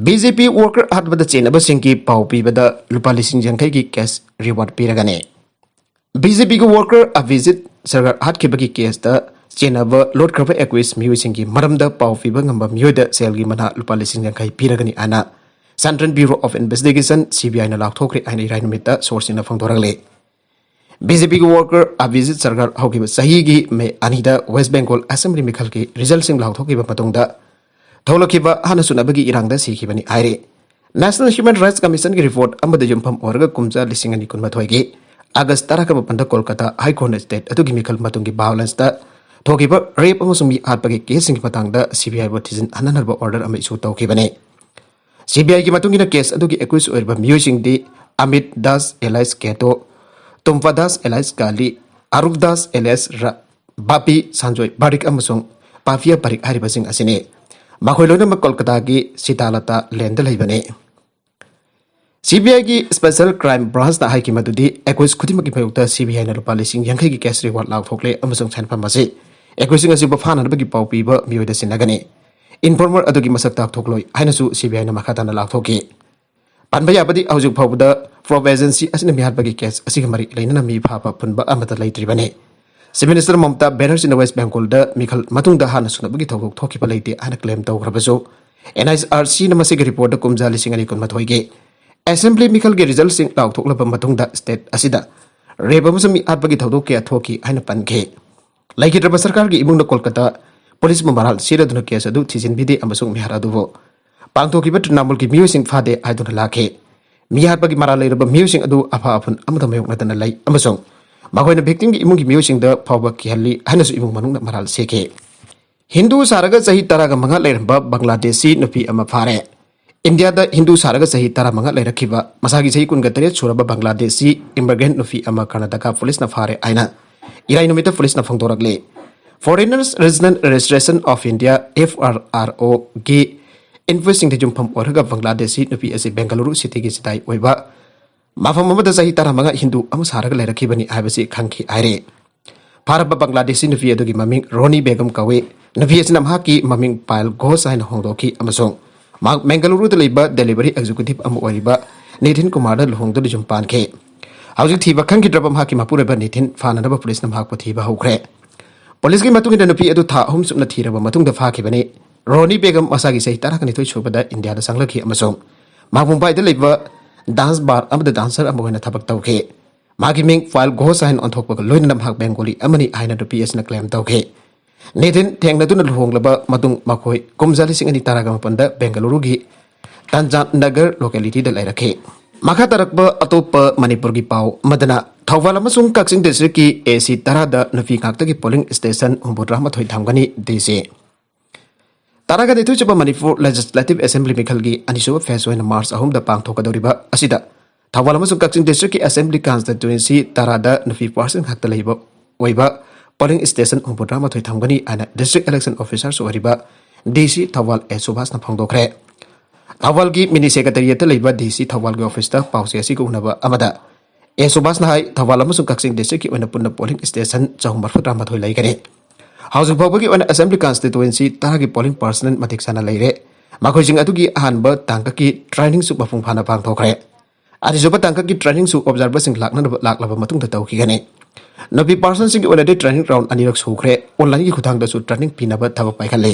ꯕꯤ ꯖꯦ ꯄꯤ ꯋꯥꯔꯀꯔ ꯍꯥꯠꯄꯗ ꯆꯦꯟꯅꯕꯁꯤꯡꯒꯤ ꯄꯥꯎ ꯄꯤꯕꯗ ꯂꯨꯄꯥ ꯂꯤꯁꯤꯡ ꯌꯥꯡꯈꯩꯒꯤ ꯀꯦꯁ ꯔꯤꯋꯥꯔꯗ ꯄꯤꯔꯒꯅꯤ꯫ ꯕꯤ ꯖꯦ ꯄꯤꯒꯤ ꯋꯥꯔꯀꯔ ꯑꯚꯤꯖꯤꯠ ꯁꯔꯒꯔ ꯍꯥꯠꯈꯤꯕꯒꯤ ꯀꯦꯁꯇ ꯆꯦꯟꯅꯕ ꯂꯣꯠꯈ꯭ꯔꯕ ꯑꯦꯀꯨꯏꯁ ꯃꯤꯑꯣꯏꯁꯤꯡꯒꯤ ꯃꯔꯝꯗ ꯄꯥꯎ ꯄꯤꯕ ꯉꯝꯕ ꯃꯤꯑꯣꯏꯗ ꯁꯦꯜꯒꯤ ꯃꯅꯥ ꯂꯨꯄꯥ ꯂꯤꯁꯤꯡ ꯌꯥꯡꯈꯩ ꯄꯤꯔꯒꯅꯤ ꯍꯥꯏꯅ central bureau of investigation, C B ꯑꯥꯏꯅ ꯂꯥꯎꯊꯣꯛꯈ꯭ꯔꯦ ꯍꯥꯏꯅ ꯏꯔꯥꯏ ꯅꯨꯃꯤꯠꯇ ꯁꯣꯔꯁꯁꯤꯡꯅ ꯐꯣꯡꯗꯣꯔꯛꯂꯤ꯫ ꯕꯤ ꯖꯦ ꯄꯤꯒꯤ ꯋꯥꯔꯀꯔ ꯑꯚꯤꯖꯤꯠ ꯁꯔꯀꯥꯔ ꯍꯧꯈꯤꯕ ꯆꯍꯤꯒꯤ ꯃꯦ ꯑꯅꯤꯗ ꯋꯦꯁ ꯕꯦꯡꯒꯣꯜ ꯑꯦꯁꯦꯝꯕ꯭ꯂꯤ ꯃꯤꯈꯜꯒꯤ ꯔꯤꯖꯜꯁꯤꯡ ꯂꯥꯎꯊꯣꯛꯈꯤꯕ ꯃꯇꯨꯡꯗ ꯊꯣꯛꯂꯛꯈꯤꯕ ꯍꯥꯟꯅ ꯁꯨꯅꯕꯒꯤ ꯏꯔꯥꯡꯗ ꯁꯤꯈꯤꯕꯅꯤ ꯍꯥꯏꯔꯤ꯫ ꯅꯦꯁꯅꯦꯜ ꯍ꯭ꯌꯨꯃꯦꯟ ꯔꯥꯏꯠꯁ ꯀꯃꯤꯁꯟꯒꯤ ꯔꯤꯄꯣꯔꯠ ꯑꯃꯗ ꯌꯨꯝꯐꯝ ꯑꯣꯏꯔꯒ ꯀꯨꯝꯖꯥ ꯂꯤꯁꯤꯡ ꯑꯅꯤ ꯀꯨꯟꯃꯥꯊꯣꯏꯒꯤ ꯑꯥꯒꯁ ꯇꯔꯥꯒ ꯃꯥꯄꯟꯗ ꯀꯣꯜꯀꯇꯥ ꯍꯥꯏ ꯀꯣꯔꯠꯅ ꯁ꯭ꯇꯦꯠ ꯑꯗꯨꯒꯤ ꯃꯤꯈꯜ ꯃꯇꯨꯡꯒꯤ ꯚꯥꯏꯑꯣꯂꯦꯟꯁꯇ ꯊꯣꯛꯈꯤꯕ ꯔꯦꯞ ꯑꯃꯁꯨꯡ ꯃꯤ ꯍꯥꯠꯄꯒꯤ ꯀꯦꯁꯁꯤꯡꯒꯤ ꯃꯇꯥꯡꯗ ꯁꯤ ꯕꯤ ꯑꯥꯏꯕꯨ ꯊꯤꯖꯤꯟ ꯍꯟꯅꯅꯕ ꯑꯣꯔꯗꯔ ꯑꯃ ꯏꯁꯨ ꯇꯧꯈꯤꯕꯅꯤ꯫ ꯁꯤ ꯕꯤ ꯑꯥꯏꯒꯤ ꯃꯇꯨꯡ ꯏꯟꯅ ꯀꯦꯁ ꯑꯗꯨꯒꯤ ꯑꯦꯀ꯭ꯌꯨꯁ ꯑꯣꯏꯔꯤꯕ ꯃꯤꯑꯣꯏꯁꯤꯡꯗꯤ Amit Das alias Keto, Tumpa Das alias Kali, Arup Das alias ꯔ-, ꯕꯥꯄꯤ ꯁꯥꯟꯖꯣꯏ ꯄꯥꯔꯤꯛ ꯑꯃꯁꯨꯡ ꯄꯥꯐꯤꯌꯥ ꯄꯥꯔꯤꯛ ꯍꯥꯏꯔꯤꯕꯁꯤꯡ ꯑꯁꯤꯅꯤ꯫ ꯃꯈꯣꯏ ꯂꯣꯏꯅꯃꯛ ꯀꯣꯜꯀꯇꯥꯒꯤ ꯁꯤꯇꯥꯂꯇꯥ ꯂꯦꯟꯗ ꯂꯩꯕꯅꯤ꯫ ꯁꯤ ꯕꯤ ꯑꯥꯏꯒꯤ ꯁ꯭ꯄꯦꯁꯦꯜ ꯀ꯭ꯔꯥꯏꯝ ꯕ꯭ꯔꯥꯟꯆꯅ ꯍꯥꯏꯈꯤ ꯃꯗꯨꯗꯤ ꯑꯦꯀ꯭ꯌꯨꯁ ꯈꯨꯗꯤꯡꯃꯛꯀꯤ ꯃꯥꯌꯣꯛꯇ ꯁꯤ ꯕꯤ ꯑꯥꯏꯅ ꯂꯨꯄꯥ ꯂꯤꯁꯤꯡ ꯌꯥꯡꯈꯩꯒꯤ ꯀꯦꯁ ꯔꯤꯋꯥꯔꯗ ꯂꯥꯎꯊꯣꯛꯂꯦ ꯑꯃꯁꯨꯡ ꯁꯦꯟꯐꯝ ꯑꯁꯤ ꯑꯦꯀ꯭ꯌꯨꯁꯁꯤꯡ ꯑꯁꯤꯕꯨ ꯐꯥꯅꯅꯕꯒꯤ ꯄꯥꯎ ꯄꯤꯕ ꯃꯤꯑꯣꯏꯗ ꯁꯤꯟꯅꯒꯅꯤ꯫ ꯏꯟꯐꯣꯔꯃꯔ ꯑꯗꯨꯒꯤ ꯃꯁꯛ ꯇꯥꯛꯊꯣꯛꯂꯣꯏ ꯍꯥꯏꯅꯁꯨ ꯁꯤ ꯕꯤ ꯑꯥꯏꯅ ꯃꯈꯥ ꯇꯥꯅ ꯂꯥꯎꯊꯣꯛꯈꯤ꯫ ꯄꯟꯕ ꯌꯥꯕꯗꯤ, ꯍꯧꯖꯤꯛ ꯐꯥꯎꯕꯗ ꯄ꯭ꯔꯣꯕ ꯑꯦꯖꯦꯟꯁꯤ ꯑꯁꯤꯅ ꯃꯤꯍꯥꯠꯄꯒꯤ ꯀꯦꯁ ꯑꯁꯤꯒ ꯃꯔꯤ ꯂꯩꯅꯅ ꯃꯤ ꯐꯥꯕ ꯐꯨꯟꯕ ꯑꯃꯠꯇ ꯂꯩꯇ꯭ꯔꯤꯕꯅꯤ꯫ ꯆꯤꯐ ꯃꯤꯅꯤꯁꯇꯔ ꯃꯃꯇꯥ ꯕꯦꯅꯔꯖꯤꯅ ꯋꯦꯁ ꯕꯦꯡꯒꯣꯜꯗ ꯃꯤꯈꯜ ꯃꯇꯨꯡꯗ ꯍꯥꯟꯅ ꯁꯨꯅꯕꯒꯤ ꯊꯧꯗꯣꯛ ꯊꯣꯛꯈꯤꯕ ꯂꯩꯇꯦ ꯍꯥꯏꯅ ꯀ꯭ꯂꯦꯝ ꯇꯧꯈ꯭ꯔꯕꯁꯨ, ꯑꯦꯟ ꯑꯥꯏꯆ ꯑꯥꯔ ꯁꯤꯅ ꯃꯁꯤꯒꯤ ꯔꯤꯄꯣꯔꯠꯇ ꯀꯨꯝꯖꯥ ꯂꯤꯁꯤꯡ ꯑꯅꯤ ꯀꯨꯟꯃꯥꯊꯣꯏꯒꯤ ꯑꯦꯁꯦꯝꯕ꯭ꯂꯤ ꯃꯤꯈꯜꯒꯤ ꯔꯤꯖꯜꯁꯤꯡ ꯂꯥꯎꯊꯣꯛꯂꯕ ꯃꯇꯨꯡꯗ ꯁ꯭ꯇꯦꯠ ꯑꯁꯤꯗ ꯔꯦꯞ ꯑꯃꯁꯨꯡ ꯃꯤ ꯍꯥꯠꯄꯒꯤ ꯊꯧꯗꯣꯛ ꯀꯌꯥ ꯊꯣꯛꯈꯤ ꯍꯥꯏꯅ ꯄꯟꯈꯤ꯫ ꯂꯩꯈꯤꯗ꯭ꯔꯕ ꯁꯔꯀꯥꯔꯒꯤ ꯏꯃꯨꯡꯅ ꯀꯣꯜꯀꯇꯥ ꯄꯨꯂꯤꯁꯄꯨ ꯃꯔꯥꯜ ꯁꯤꯔꯗꯨꯅ ꯀꯦꯁ ꯑꯗꯨ ꯊꯤꯖꯤꯟꯕꯤꯗꯦ ꯑꯃꯁꯨꯡ ꯃꯤꯍꯥꯠ ꯑꯗꯨꯕꯨ ꯄꯥꯡꯊꯣꯛꯈꯤꯕ ꯇ꯭ꯔꯤꯅꯥꯃꯨꯜꯒꯤ ꯃꯤꯑꯣꯏꯁꯤꯡ ꯐꯥꯗꯦ ꯍꯥꯏꯗꯨꯅ ꯂꯥꯛꯈꯤ꯫ ꯃꯤꯍꯥꯠꯄꯒꯤ ꯃꯔꯥꯜ ꯂꯩꯔꯕ ꯃꯤꯑꯣꯏꯁꯤꯡ ꯑꯗꯨ ꯑꯐ ꯑꯐꯨꯟ ꯑꯃꯗ ꯃꯥꯌꯣꯛꯅꯗꯅ ꯂꯩ ꯑꯃꯁꯨꯡ ꯃꯈꯣꯏꯅ ꯚꯤꯛꯇꯤꯝꯒꯤ ꯏꯃꯨꯡꯒꯤ ꯃꯤꯑꯣꯏꯁꯤꯡꯗ ꯐꯥꯎꯕ ꯀꯤꯍꯜꯂꯤ ꯍꯥꯏꯅꯁꯨ ꯏꯃꯨꯡ ꯃꯅꯨꯡꯅ ꯃꯔꯥꯜ ꯁꯤꯈꯤ꯫ ꯍꯤꯟꯗꯨ ꯁꯥꯔꯒ ꯆꯍꯤ ꯇꯔꯥꯒ ꯃꯉꯥ ꯂꯩꯔꯝꯕ ꯕꯪꯒ꯭ꯂꯥꯗꯦꯁꯤ ꯅꯨꯄꯤ ꯑꯃ ꯐꯥꯔꯦ꯫ ꯏꯟꯗꯤꯌꯥꯗ ꯍꯤꯟꯗꯨ ꯁꯥꯔꯒ ꯆꯍꯤ ꯇꯔꯥꯃꯉꯥ ꯂꯩꯔꯛꯈꯤꯕ, ꯃꯁꯥꯒꯤ ꯆꯍꯤ ꯀꯨꯟꯒ ꯇꯔꯦꯠ ꯁꯨꯔꯕ ꯕꯪꯒ꯭ꯂꯥꯗꯦꯁꯤ ꯏꯃꯤꯒ꯭ꯔꯦꯟꯠ ꯅꯨꯄꯤ ꯑꯃ ꯀꯔꯅꯥꯇꯀꯥ ꯄꯨꯂꯤꯁꯅ ꯐꯥꯔꯦ ꯍꯥꯏꯅ ꯏꯔꯥꯏ ꯅꯨꯃꯤꯠꯇ ꯄꯨꯂꯤꯁꯅ ꯐꯣꯡꯗꯣꯔꯛꯂꯤ꯫ Foreigners Resident Registration of India, F R R O, ꯒꯤ ꯏꯟꯚꯣꯏꯁꯁꯤꯡꯗ ꯌꯨꯝꯐꯝ ꯑꯣꯏꯔꯒ ꯕꯪꯒ꯭ꯂꯥꯗꯦꯁꯤ ꯅꯨꯄꯤ ꯑꯁꯤ ꯕꯦꯡꯒꯂꯨꯔꯨ ꯁꯤꯇꯤꯒꯤ ꯁꯤꯇꯥꯏ ꯑꯣꯏꯕ ꯃꯐꯝ ꯑꯃꯗ ꯆꯍꯤ ꯇꯔꯥꯃꯉꯥ ꯍꯤꯟꯗꯨ ꯑꯃ ꯁꯥꯔꯒ ꯂꯩꯔꯛꯈꯤꯕꯅꯤ ꯍꯥꯏꯕꯁꯤ ꯈꯪꯈꯤ ꯍꯥꯏꯔꯤ꯫ ꯐꯥꯔꯕ ꯕꯪꯒ꯭ꯂꯥꯗꯦꯁꯤ ꯅꯨꯄꯤ ꯑꯗꯨꯒꯤ ꯃꯃꯤꯡ ꯔꯣꯅꯤ ꯕꯦꯒꯝ ꯀꯧꯏ꯫ ꯅꯨꯄꯤ ꯑꯁꯤꯅ ꯃꯍꯥꯛꯀꯤ ꯃꯃꯤꯡ ꯄꯥꯌꯜ ꯘꯣꯁ ꯍꯥꯏꯅ ꯍꯣꯡꯗꯣꯛꯈꯤ ꯑꯃꯁꯨꯡ ꯃꯍꯥꯛ ꯕꯦꯡꯒꯂꯨꯔꯨꯗ ꯂꯩꯕ ꯗꯦꯂꯤꯚꯔꯤ ꯑꯦꯛꯖꯤꯀ꯭ꯌꯨꯇꯤꯚ ꯑꯃ ꯑꯣꯏꯔꯤꯕ ꯅꯤꯊꯤꯟ ꯀꯨꯃꯥꯔꯗ ꯂꯨꯍꯣꯡꯗꯨꯅ ꯌꯨꯝ ꯄꯥꯟꯈꯤ꯫ ꯍꯧꯖꯤꯛ ꯊꯤꯕ ꯈꯪꯈꯤꯗ꯭ꯔꯕ ꯃꯍꯥꯛꯀꯤ ꯃꯄꯨꯔꯣꯏꯕ ꯅꯤꯊꯤꯟ ꯐꯥꯅꯅꯕ ꯄꯨꯂꯤꯁꯅ ꯃꯍꯥꯛꯄꯨ ꯊꯤꯕ ꯍꯧꯈ꯭ꯔꯦ꯫ ꯄꯨꯂꯤꯁꯀꯤ ꯃꯇꯨꯡ ꯏꯟꯅ ꯅꯨꯄꯤ ꯑꯗꯨ ꯊꯥ ꯑꯍꯨꯝ ꯆꯨꯞꯅ ꯊꯤꯔꯕ ꯃꯇꯨꯡꯗ ꯐꯥꯈꯤꯕꯅꯤ꯫ ꯔꯣꯅꯤ ꯕꯦꯒꯝ ꯃꯁꯥꯒꯤ ꯆꯍꯤ ꯇꯔꯥꯒ ꯅꯤꯊꯣꯏ ꯁꯨꯕꯗ ꯏꯟꯗꯤꯌꯥꯗ ꯆꯪꯂꯛꯈꯤ ꯑꯃꯁꯨꯡ ꯃꯍꯥꯛ ꯃꯨꯝꯕꯥꯏꯗ ꯂꯩꯕ ꯗꯥꯟꯁ ꯕꯥꯔ ꯑꯃꯗ ꯗꯥꯟꯁꯔ ꯑꯃ ꯑꯣꯏꯅ ꯊꯕꯛ ꯇꯧꯈꯤ꯫ ꯃꯍꯥꯛꯀꯤ ꯃꯤꯡ ꯄꯥꯌꯜ ꯘꯣꯁ ꯍꯥꯏꯅ ꯑꯣꯟꯊꯣꯛꯄꯒ ꯂꯣꯏꯅꯅ ꯃꯍꯥꯛ ꯕꯦꯡꯒꯣꯂꯤ ꯑꯃꯅꯤ ꯍꯥꯏꯅ ꯅꯨꯄꯤ ꯑꯁꯤꯅ ꯀ꯭ꯂꯦꯝ ꯇꯧꯈꯤ꯫ ꯅꯤꯙꯤꯟ ꯊꯦꯡꯅꯗꯨꯅ ꯂꯨꯍꯣꯡꯂꯕ ꯃꯇꯨꯡ ꯃꯈꯣꯏ ꯀꯨꯝꯖꯥ ꯂꯤꯁꯤꯡ ꯑꯅꯤ ꯇꯔꯥꯒ ꯃꯥꯄꯟꯗ ꯕꯦꯡꯒꯂꯨꯔꯨꯒꯤ ꯇꯟꯖꯥꯟ ꯅꯒꯔ ꯂꯣꯀꯦꯂꯤꯇꯤꯗ ꯂꯩꯔꯛꯈꯤ꯫ ꯃꯈꯥ ꯇꯥꯔꯛꯄ ꯑꯇꯣꯞꯄ ꯃꯅꯤꯄꯨꯔꯒꯤ ꯄꯥꯎ ꯑꯃꯗꯅ, ꯊꯧꯕꯥꯜ ꯑꯃꯁꯨꯡ ꯀꯛꯆꯤꯡ ꯗꯤꯁꯇ꯭ꯔꯤꯛꯀꯤ ꯑꯦꯁꯤ ꯇꯔꯥꯗ ꯅꯨꯄꯤ ꯉꯥꯛꯇꯒꯤ ꯄꯣꯂꯤꯡ ꯁ꯭ꯇꯦꯁꯟ ꯍꯨꯝꯐꯨꯇꯔꯥ ꯃꯥꯊꯣꯏ ꯊꯝꯒꯅꯤ ꯗꯤ ꯁꯤ꯫ ꯇꯔꯥꯒ ꯅꯤꯊꯣꯏ ꯁꯨꯕ ꯃꯅꯤꯄꯨꯔ ꯂꯦꯖꯤꯁꯂꯦꯇꯤꯚ ꯑꯦꯁꯦꯝꯕ꯭ꯂꯤ ꯃꯤꯈꯜꯒꯤ ꯑꯅꯤꯁꯨꯕ ꯐꯦꯁ ꯑꯣꯏꯅ ꯃꯥꯔꯆ ꯑꯍꯨꯝꯗ ꯄꯥꯡꯊꯣꯛꯀꯗꯧꯔꯤꯕ ꯑꯁꯤꯗ ꯊꯧꯕꯥꯜ ꯑꯃꯁꯨꯡ ꯀꯛꯆꯤꯡ ꯗꯤꯁꯇ꯭ꯔꯤꯛꯀꯤ ꯑꯦꯁꯦꯝꯕ꯭ꯂꯤ ꯀꯟꯁꯇꯤꯇ꯭ꯋꯦꯟꯁꯤ ꯇꯔꯥꯗ ꯅꯨꯄꯤ ꯄꯥꯔꯁꯦꯟ ꯈꯛꯇ ꯂꯩꯕ ꯑꯣꯏꯕ ꯄꯣꯂꯤꯡ ꯁ꯭ꯇꯦꯁꯟ ꯍꯨꯝꯐꯨꯇꯔꯥ ꯃꯥꯊꯣꯏ ꯊꯝꯒꯅꯤ ꯍꯥꯏꯅ ꯗꯤꯁꯇ꯭ꯔꯤꯛ ꯏꯂꯦꯛꯁꯟ ꯑꯣꯐꯤꯁꯥꯔꯁꯨ ꯑꯣꯏꯔꯤꯕ ꯗꯤ ꯁꯤ ꯊꯧꯕꯥꯜ ꯑꯦ ꯁꯨꯕꯥꯁꯅ ꯐꯣꯡꯗꯣꯛꯈ꯭ꯔꯦ꯫ ꯊꯧꯕꯥꯜꯒꯤ ꯃꯤꯅꯤ ꯁꯦꯀ꯭ꯔꯦꯇꯔꯤꯌꯦꯠꯇ ꯂꯩꯕ ꯗꯤ ꯁꯤ ꯊꯧꯕꯥꯜꯒꯤ ꯑꯣꯐꯤꯁꯇ ꯄꯥꯎꯆꯦ ꯑꯁꯤꯒ ꯎꯅꯕ ꯑꯃꯗ ꯑꯦ ꯁꯨꯕꯥꯁꯅ ꯍꯥꯏ, ꯊꯧꯕꯥꯜ ꯑꯃꯁꯨꯡ ꯀꯛꯆꯤꯡ ꯗꯤꯁꯇ꯭ꯔꯤꯛꯀꯤ ꯑꯣꯏꯅ ꯄꯨꯟꯅ ꯄꯣꯂꯤꯡ ꯁ꯭ꯇꯦꯁꯟ ꯆꯍꯨꯝ ꯃꯔꯤꯐꯨꯇꯔꯥ ꯃꯥꯊꯣꯏ ꯂꯩꯒꯅꯤ꯫ ꯍꯧꯖꯤꯛ ꯐꯥꯎꯕꯒꯤ ꯑꯣꯏꯅ ꯑꯦꯁꯦꯝꯕ꯭ꯂꯤ ꯀꯟꯁꯇꯤꯇ꯭ꯋꯦꯟꯁꯤ ꯇꯔꯥꯒꯤ ꯄꯣꯂꯤꯡ ꯄꯥꯔꯁꯅꯦꯜ ꯃꯇꯤꯛ ꯆꯥꯅ ꯂꯩꯔꯦ꯫ ꯃꯈꯣꯏꯁꯤꯡ ꯑꯗꯨꯒꯤ ꯑꯍꯥꯟꯕ ꯇꯥꯡꯀꯛꯀꯤ ꯇ꯭ꯔꯦꯅꯤꯡꯁꯨ ꯃꯄꯨꯡ ꯐꯥꯅ ꯄꯥꯡꯊꯣꯛꯈ꯭ꯔꯦ꯫ ꯑꯅꯤꯁꯨꯕ ꯇꯥꯡꯀꯛꯀꯤ ꯇ꯭ꯔꯦꯅꯤꯡꯁꯨ ꯑꯣꯕꯖꯥꯔꯚꯔꯁꯤꯡ ꯂꯥꯛꯅꯅꯕ ꯂꯥꯛꯂꯕ ꯃꯇꯨꯡꯗ ꯇꯧꯈꯤꯒꯅꯤ꯫ ꯅꯨꯄꯤ ꯄꯥꯔꯁꯟꯁꯤꯡꯒꯤ ꯑꯣꯏꯅꯗꯤ ꯇ꯭ꯔꯦꯅꯤꯡ ꯔꯥꯎꯟ ꯑꯅꯤꯔꯛ ꯁꯨꯈ꯭ꯔꯦ꯫ ꯑꯣꯟꯂꯥꯏꯟꯒꯤ ꯈꯨꯠꯊꯥꯡꯗꯁꯨ ꯇ꯭ꯔꯦꯅꯤꯡ ꯄꯤꯅꯕ ꯊꯕꯛ ꯄꯥꯏꯈꯠꯂꯤ꯫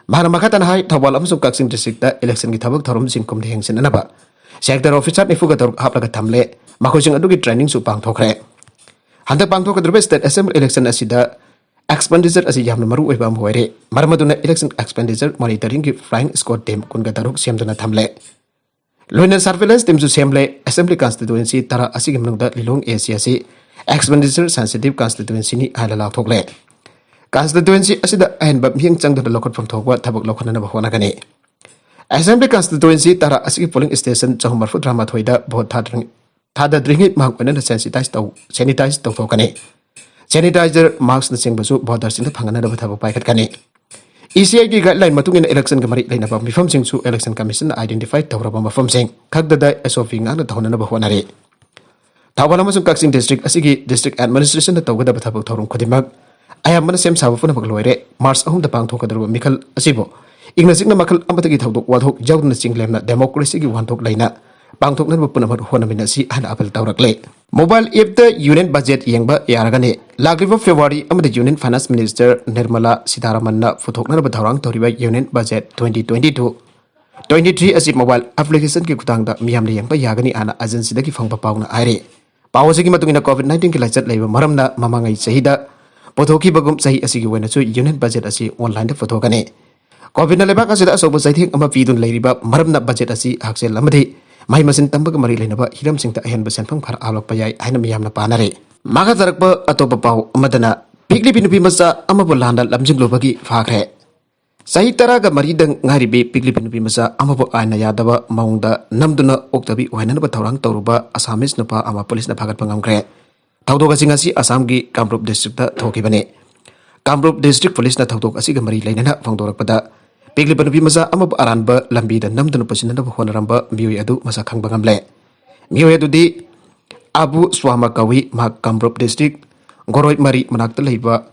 ꯃꯍꯥꯛꯅ ꯃꯈꯥ ꯇꯥꯅ ꯍꯥꯏ, ꯊꯧꯕꯥꯜ ꯑꯃꯁꯨꯡ ꯀꯛꯆꯤꯡ ꯗꯤꯁꯇ꯭ꯔꯤꯛꯇ ꯏꯂꯦꯛꯁꯟꯒꯤ ꯊꯕꯛ ꯊꯧꯔꯝꯁꯤꯡ ꯀꯨꯝꯗ ꯌꯦꯡꯁꯤꯟꯅꯅꯕ ꯁꯦꯛꯇꯔ ꯑꯣꯐꯤꯁꯥꯔ ꯅꯤꯐꯨꯒ ꯇꯔꯨꯛ ꯍꯥꯞꯂꯒ ꯊꯝꯂꯦ꯫ ꯃꯈꯣꯏꯁꯤꯡ ꯑꯗꯨꯒꯤ ꯇ꯭ꯔꯦꯅꯤꯡꯁꯨ ꯄꯥꯡꯊꯣꯛꯈ꯭ꯔꯦ꯫ ꯍꯟꯗꯛ ꯄꯥꯡꯊꯣꯛꯀꯗꯧꯔꯤꯕ ꯁ꯭ꯇꯦꯠ ꯑꯦꯁꯦꯝꯕ꯭ꯂꯤ ꯏꯂꯦꯛꯁꯟ ꯑꯁꯤꯗ ꯑꯦꯛꯁꯄꯦꯟꯗꯤꯆꯔ ꯑꯁꯤ ꯌꯥꯝꯅ ꯃꯔꯨ ꯑꯣꯏꯕ ꯑꯃ ꯑꯣꯏꯔꯦ꯫ ꯃꯔꯝ ꯑꯗꯨꯅ election expenditure ꯃꯣꯅꯤꯇꯔꯤꯡꯒꯤ flying Scott team ꯀꯨꯟꯒ ꯇꯔꯨꯛ ꯁꯦꯝꯗꯨꯅ ꯊꯝꯂꯦ꯫ ꯂꯣꯏꯅ ꯁꯔꯚꯦꯂꯦꯟꯁ ꯇꯤꯝꯁꯨ ꯁꯦꯝꯂꯦ꯫ ꯑꯦꯁꯦꯝꯕ꯭ꯂꯤ ꯀꯟꯁꯇꯤꯇ꯭ꯋꯦꯟꯁꯤ ꯇꯔꯥ ꯑꯁꯤꯒꯤ ꯃꯅꯨꯡꯗ ꯂꯤꯂꯣꯡ ꯑꯦꯁꯤ ꯑꯁꯤ ꯑꯦꯛꯁꯄꯦꯟꯗꯤꯆꯔ ꯁꯦꯟꯁꯤꯇꯤꯚ ꯀꯟꯁꯇꯤꯇ꯭ꯋꯦꯟꯁꯤꯅꯤ ꯍꯥꯏꯅ ꯂꯥꯎꯊꯣꯛꯂꯦ꯫ ꯀꯟꯁꯇꯤꯇ꯭ꯋꯦꯟꯁꯤ ꯑꯁꯤꯗ ꯑꯍꯦꯟꯕ ꯃꯤꯠꯌꯦꯡ ꯆꯪꯗꯅ ꯂꯧꯈꯠꯐꯝ ꯊꯣꯛꯄ ꯊꯕꯛ ꯂꯧꯈꯠꯅꯅꯕ ꯍꯣꯠꯅꯒꯅꯤ꯫ ꯑꯦꯁꯦꯝꯕ꯭ꯂꯤ ꯀꯟꯁꯇꯤꯇ꯭ꯋꯦꯟꯁꯤ ꯇꯔꯥ ꯑꯁꯤꯒꯤ ꯄꯣꯂꯤꯡ ꯁ꯭ꯇꯦꯁꯟ ꯆꯍꯨꯝ ꯃꯔꯤꯐꯨꯇꯔꯥ ꯃꯥꯊꯣꯏꯗ ꯚꯣꯠ ꯊꯥꯗ꯭ꯔꯤꯉꯩ-, ꯊꯥꯗꯗ꯭ꯔꯤꯉꯩ ꯃꯍꯥꯛ ꯂꯣꯏꯅꯅ ꯁꯦꯟꯁꯤꯇꯥꯏꯖ ꯇꯧ-, ꯁꯦꯅꯤꯇꯥꯏꯖ ꯇꯧꯊꯣꯛꯀꯅꯤ꯫ ꯁꯦꯅꯤꯇꯥꯏꯖꯔ, ꯃꯥꯛꯁꯅꯆꯤꯡꯕꯁꯨ ꯚꯣꯇꯔꯁꯤꯡꯗ ꯐꯪꯍꯟꯅꯅꯕ ꯊꯕꯛ ꯄꯥꯏꯈꯠꯀꯅꯤ꯫ ꯏ ꯁꯤ ꯑꯥꯏꯒꯤ ꯒꯥꯏꯗꯂꯥꯏꯟ ꯃꯇꯨꯡ ꯏꯟꯅ ꯏꯂꯦꯛꯁꯟꯒ ꯃꯔꯤ ꯂꯩꯅꯕ ꯃꯤꯐꯝꯁꯤꯡꯁꯨ ꯏꯂꯦꯛꯁꯟ ꯀꯃꯤꯁꯟꯅ ꯑꯥꯏꯗꯦꯟꯇꯤꯐꯥꯏ ꯇꯧꯔꯕ ꯃꯐꯝꯁꯤꯡ ꯈꯛꯇꯗ ꯑꯦꯁ ꯑꯣ ꯄꯤ ꯉꯥꯛꯅ ꯇꯧꯍꯟꯅꯅꯕ ꯍꯣꯠꯅꯔꯤ꯫ ꯊꯧꯕꯥꯜ ꯑꯃꯁꯨꯡ ꯀꯛꯆꯤꯡ ꯗꯤꯁꯇ꯭ꯔꯤꯛ ꯑꯁꯤꯒꯤ ꯗꯤꯁꯇ꯭ꯔꯤꯛ ꯑꯦꯗꯃꯤꯅꯤꯁꯇ꯭ꯔꯦꯁꯟꯅ ꯇꯧꯒꯗꯕ ꯊꯕꯛ ꯊꯧꯔꯝ ꯈꯨꯗꯤꯡꯃꯛ ꯑꯌꯥꯝꯕꯅ ꯁꯦꯝ ꯁꯥꯕ ꯄꯨꯝꯅꯃꯛ ꯂꯣꯏꯔꯦ꯫ ꯃꯥꯔꯆ ꯑꯍꯨꯝꯗ ꯄꯥꯡꯊꯣꯛꯀꯗꯧꯔꯤꯕ ꯃꯤꯈꯜ ꯑꯁꯤꯕꯨ ꯏꯪꯅ ꯆꯤꯛꯅ ꯃꯈꯜ ꯑꯃꯠꯇꯒꯤ ꯊꯧꯗꯣꯛ ꯋꯥꯊꯣꯛ ꯌꯥꯎꯗꯅ ꯆꯤꯡꯂꯦꯝꯅ ꯗꯦꯃꯣꯀ꯭ꯔꯦꯁꯤꯒꯤ ꯋꯥꯍꯟꯊꯣꯛ ꯂꯩꯅ ꯄꯥꯡꯊꯣꯛꯅꯅꯕ ꯄꯨꯝꯅꯃꯛ ꯍꯣꯠꯅꯃꯤꯟꯅꯁꯤ ꯍꯥꯏꯅ ꯑꯥꯄꯤꯜ ꯇꯧꯔꯛꯂꯦ꯫ ꯃꯣꯕꯥꯏꯜ ꯑꯦꯞꯇ ꯌꯨꯅꯤꯌꯟ ꯕꯖꯦꯠ ꯌꯦꯡꯕ ꯌꯥꯔꯒꯅꯤ꯫ ꯂꯥꯛꯂꯤꯕ ꯐꯦꯕ꯭ꯔꯨꯋꯥꯔꯤ ꯑꯃꯗ ꯌꯨꯅꯤꯌꯟ ꯐꯥꯏꯅꯥꯟꯁ ꯃꯤꯅꯤꯁꯇꯔ ꯅꯤꯔꯃꯂꯥ ꯁꯤꯇꯥꯔꯥꯃꯟꯅ ꯄꯨꯊꯣꯛꯅꯅꯕ ꯊꯧꯔꯥꯡ ꯇꯧꯔꯤꯕ union budget twenty twenty two, twenty three ꯑꯁꯤ ꯃꯣꯕꯥꯏꯜ ꯑꯦꯄ꯭ꯂꯤꯀꯦꯁꯟꯒꯤ ꯈꯨꯠꯊꯥꯡꯗ ꯃꯤꯌꯥꯝꯅ ꯌꯦꯡꯕ ꯌꯥꯒꯅꯤ ꯍꯥꯏꯅ ꯑꯦꯖꯦꯟꯁꯤꯗꯒꯤ ꯐꯪꯕ ꯄꯥꯎꯅ ꯍꯥꯏꯔꯤ꯫ ꯄꯥꯎ ꯑꯁꯤꯒꯤ ꯃꯇꯨꯡ ꯏꯟꯅ, COVID nineteen ꯒꯤ ꯂꯥꯏꯆꯠ ꯂꯩꯕ ꯃꯔꯝꯅ ꯃꯃꯥꯡꯉꯩ ꯆꯍꯤꯗ ꯄꯨꯊꯣꯛꯈꯤꯕꯒꯨꯝ ꯆꯍꯤ ꯑꯁꯤꯒꯤ ꯑꯣꯏꯅꯁꯨ ꯌꯨꯅꯤꯌꯟ ꯕꯖꯦꯠ ꯑꯁꯤ ꯑꯣꯟꯂꯥꯏꯟꯗ ꯄꯨꯊꯣꯛꯀꯅꯤ꯫ COVID ꯅ ꯂꯩꯕꯥꯛ ꯑꯁꯤꯗ ꯑꯆꯧꯕ ꯆꯩꯊꯦꯡ ꯑꯃ ꯄꯤꯗꯨꯅ ꯂꯩꯔꯤꯕ ꯃꯔꯝꯅ ꯕꯖꯦꯠ ꯑꯁꯤ ꯍꯛꯁꯦꯜ ꯑꯃꯗꯤ ꯃꯍꯩ ꯃꯁꯤꯡ ꯇꯝꯕꯒ ꯃꯔꯤ ꯂꯩꯅꯕ ꯍꯤꯔꯝꯁꯤꯡꯗ ꯑꯍꯦꯟꯕ ꯁꯦꯟꯐꯝ ꯈꯔ ꯍꯥꯞꯂꯛꯄ ꯌꯥꯏ ꯍꯥꯏꯅ ꯃꯤꯌꯥꯝꯅ ꯄꯥꯅꯔꯤ꯫ ꯃꯈꯥ ꯇꯥꯔꯛꯄ ꯑꯇꯣꯞꯄ ꯄꯥꯎ ꯑꯃꯗꯅ, ꯄꯤꯛꯂꯤꯕꯤ ꯅꯨꯄꯤ ꯃꯆꯥ ꯑꯃꯕꯨ ꯂꯥꯟꯅ ꯂꯝꯖꯤꯡꯂꯨꯕꯒꯤ ꯐꯥꯈ꯭ꯔꯦ꯫ ꯆꯍꯤ ꯇꯔꯥꯒ ꯃꯔꯤꯗ ꯉꯥꯏꯔꯤꯕꯤ ꯄꯤꯛꯂꯤꯕꯤ ꯅꯨꯄꯤ ꯃꯆꯥ ꯑꯃꯕꯨ ꯑꯥꯏꯟꯅ ꯌꯥꯗꯕ ꯃꯑꯣꯡꯗ ꯅꯝꯗꯨꯅ ꯑꯣꯛꯇꯕꯤ ꯑꯣꯏꯍꯟꯅꯕ ꯊꯧꯔꯥꯡ ꯇꯧꯔꯨꯕ ꯑꯁꯥꯃꯤꯁ ꯅꯨꯄꯥ ꯑꯃ ꯄꯨꯂꯤꯁꯅ ꯐꯥꯒꯠꯄ ꯉꯝꯈ꯭ꯔꯦ꯫ ꯊꯧꯗꯣꯛ ꯑꯁꯤ ꯉꯁꯤ ꯑꯁꯥꯝꯒꯤ ꯀꯥꯝꯔꯨꯞ ꯗꯤꯁꯇ꯭ꯔꯤꯛꯇ ꯊꯣꯛꯈꯤꯕꯅꯤ꯫ ꯀꯥꯝꯔꯨꯞ ꯗꯤꯁꯇ꯭ꯔꯤꯛ ꯄꯨꯂꯤꯁꯅ ꯊꯧꯗꯣꯛ ꯑꯁꯤꯒ ꯃꯔꯤ ꯂꯩꯅꯅ ꯐꯣꯡꯗꯣꯔꯛꯄꯗ, ꯄꯤꯛꯂꯤꯕ ꯅꯨꯄꯤ ꯃꯆꯥ ꯑꯃꯕꯨ ꯑꯔꯥꯟꯕ ꯂꯝꯕꯤꯗ ꯅꯝꯗꯨꯅ ꯄꯨꯁꯤꯟꯅꯅꯕ ꯍꯣꯠꯅꯔꯝꯕ ꯃꯤꯑꯣꯏ ꯑꯗꯨ ꯃꯁꯛ ꯈꯪꯕ ꯉꯝꯂꯦ꯫ ꯃꯤꯑꯣꯏ ꯑꯗꯨꯗꯤ ꯑꯕꯨ ꯁ꯭ꯋꯥꯃ ꯀꯧꯏ꯫ ꯃꯍꯥꯛ ꯀꯥꯝꯔꯨꯞ ꯗꯤꯁꯇ꯭ꯔꯤꯛ ꯒꯣꯔꯣꯏꯃꯔꯤ ꯃꯅꯥꯛꯇ ꯂꯩꯕ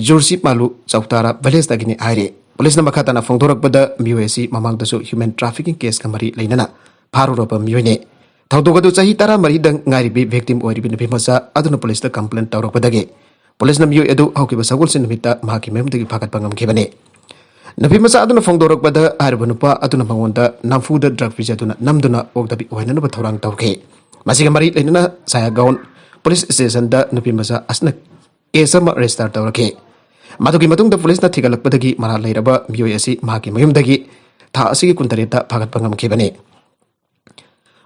ꯖꯨꯔꯁꯤꯞ ꯃꯥꯂꯨ ꯆꯧꯇꯥꯔꯥ ꯚꯤꯂꯦꯖꯇꯒꯤꯅꯤ ꯍꯥꯏꯔꯤ꯫ ꯄꯨꯂꯤꯁꯅ ꯃꯈꯥ ꯇꯥꯅ ꯐꯣꯡꯗꯣꯔꯛꯄꯗ, ꯃꯤꯑꯣꯏ ꯑꯁꯤ ꯃꯃꯥꯡꯗꯁꯨ ꯍ꯭ꯌꯨꯃꯦꯟ ꯇ꯭ꯔꯥꯐꯤꯀꯤꯡ ꯀꯦꯁꯀ ꯃꯔꯤ ꯂꯩꯅꯅ ꯐꯥꯔꯨꯔꯕ ꯃꯤꯑꯣꯏꯅꯤ꯫ ꯊꯧꯗꯣꯛ ꯑꯗꯨ ꯆꯍꯤ ꯇꯔꯥꯃꯔꯤꯗ ꯉꯥꯏꯔꯤꯕꯤ ꯚꯤꯛꯇꯤꯝ ꯑꯣꯏꯔꯤꯕ ꯅꯨꯄꯤ ꯃꯆꯥ ꯑꯗꯨꯅ ꯄꯨꯂꯤꯁꯇ ꯀꯝꯄ꯭ꯂꯦꯟ ꯇꯧꯔꯛꯄꯗꯒꯤ ꯄꯨꯂꯤꯁꯅ ꯃꯤꯑꯣꯏ ꯑꯗꯨ ꯍꯧꯈꯤꯕ ꯁꯒꯣꯜꯁꯦꯟ ꯅꯨꯃꯤꯠꯇ ꯃꯍꯥꯛꯀꯤ ꯃꯌꯨꯝꯗꯒꯤ ꯐꯥꯒꯠꯄ ꯉꯝꯈꯤꯕꯅꯤ꯫ ꯅꯨꯄꯤ ꯃꯆꯥ ꯑꯗꯨꯅ ꯐꯣꯡꯗꯣꯔꯛꯄꯗ, ꯍꯥꯏꯔꯤꯕ ꯅꯨꯄꯥ ꯑꯗꯨꯅ ꯃꯉꯣꯟꯗ ꯅꯝꯐꯨꯗ ꯗ꯭ꯔꯒ ꯄꯤꯖꯗꯨꯅ ꯅꯝꯗꯨꯅ ꯑꯣꯛꯇꯕꯤ ꯑꯣꯏꯍꯟꯅꯕ ꯊꯧꯔꯥꯡ ꯇꯧꯈꯤ꯫ ꯃꯁꯤꯒ ꯃꯔꯤ ꯂꯩꯅꯅ ꯁꯥꯌꯥꯒꯥꯎꯟ ꯄꯨꯂꯤꯁ ꯁ꯭ꯇꯦꯁꯟꯗ ꯅꯨꯄꯤ ꯃꯆꯥ ꯑꯁꯤꯅ ꯀꯦꯁ ꯑꯃ ꯔꯦꯖꯤꯁꯇꯔ ꯇꯧꯔꯛꯈꯤ꯫ ꯃꯗꯨꯒꯤ ꯃꯇꯨꯡꯗ ꯄꯨꯂꯤꯁꯅ ꯊꯤꯒꯠꯂꯛꯄꯗꯒꯤ ꯃꯔꯥꯜ ꯂꯩꯔꯕ ꯃꯤꯑꯣꯏ ꯑꯁꯤ ꯃꯍꯥꯛꯀꯤ ꯃꯌꯨꯝꯗꯒꯤ ꯊꯥ ꯑꯁꯤꯒꯤ ꯀꯨꯟꯇꯔꯦꯠꯇ ꯐꯥꯒꯠꯄ ꯉꯝꯈꯤꯕꯅꯤ꯫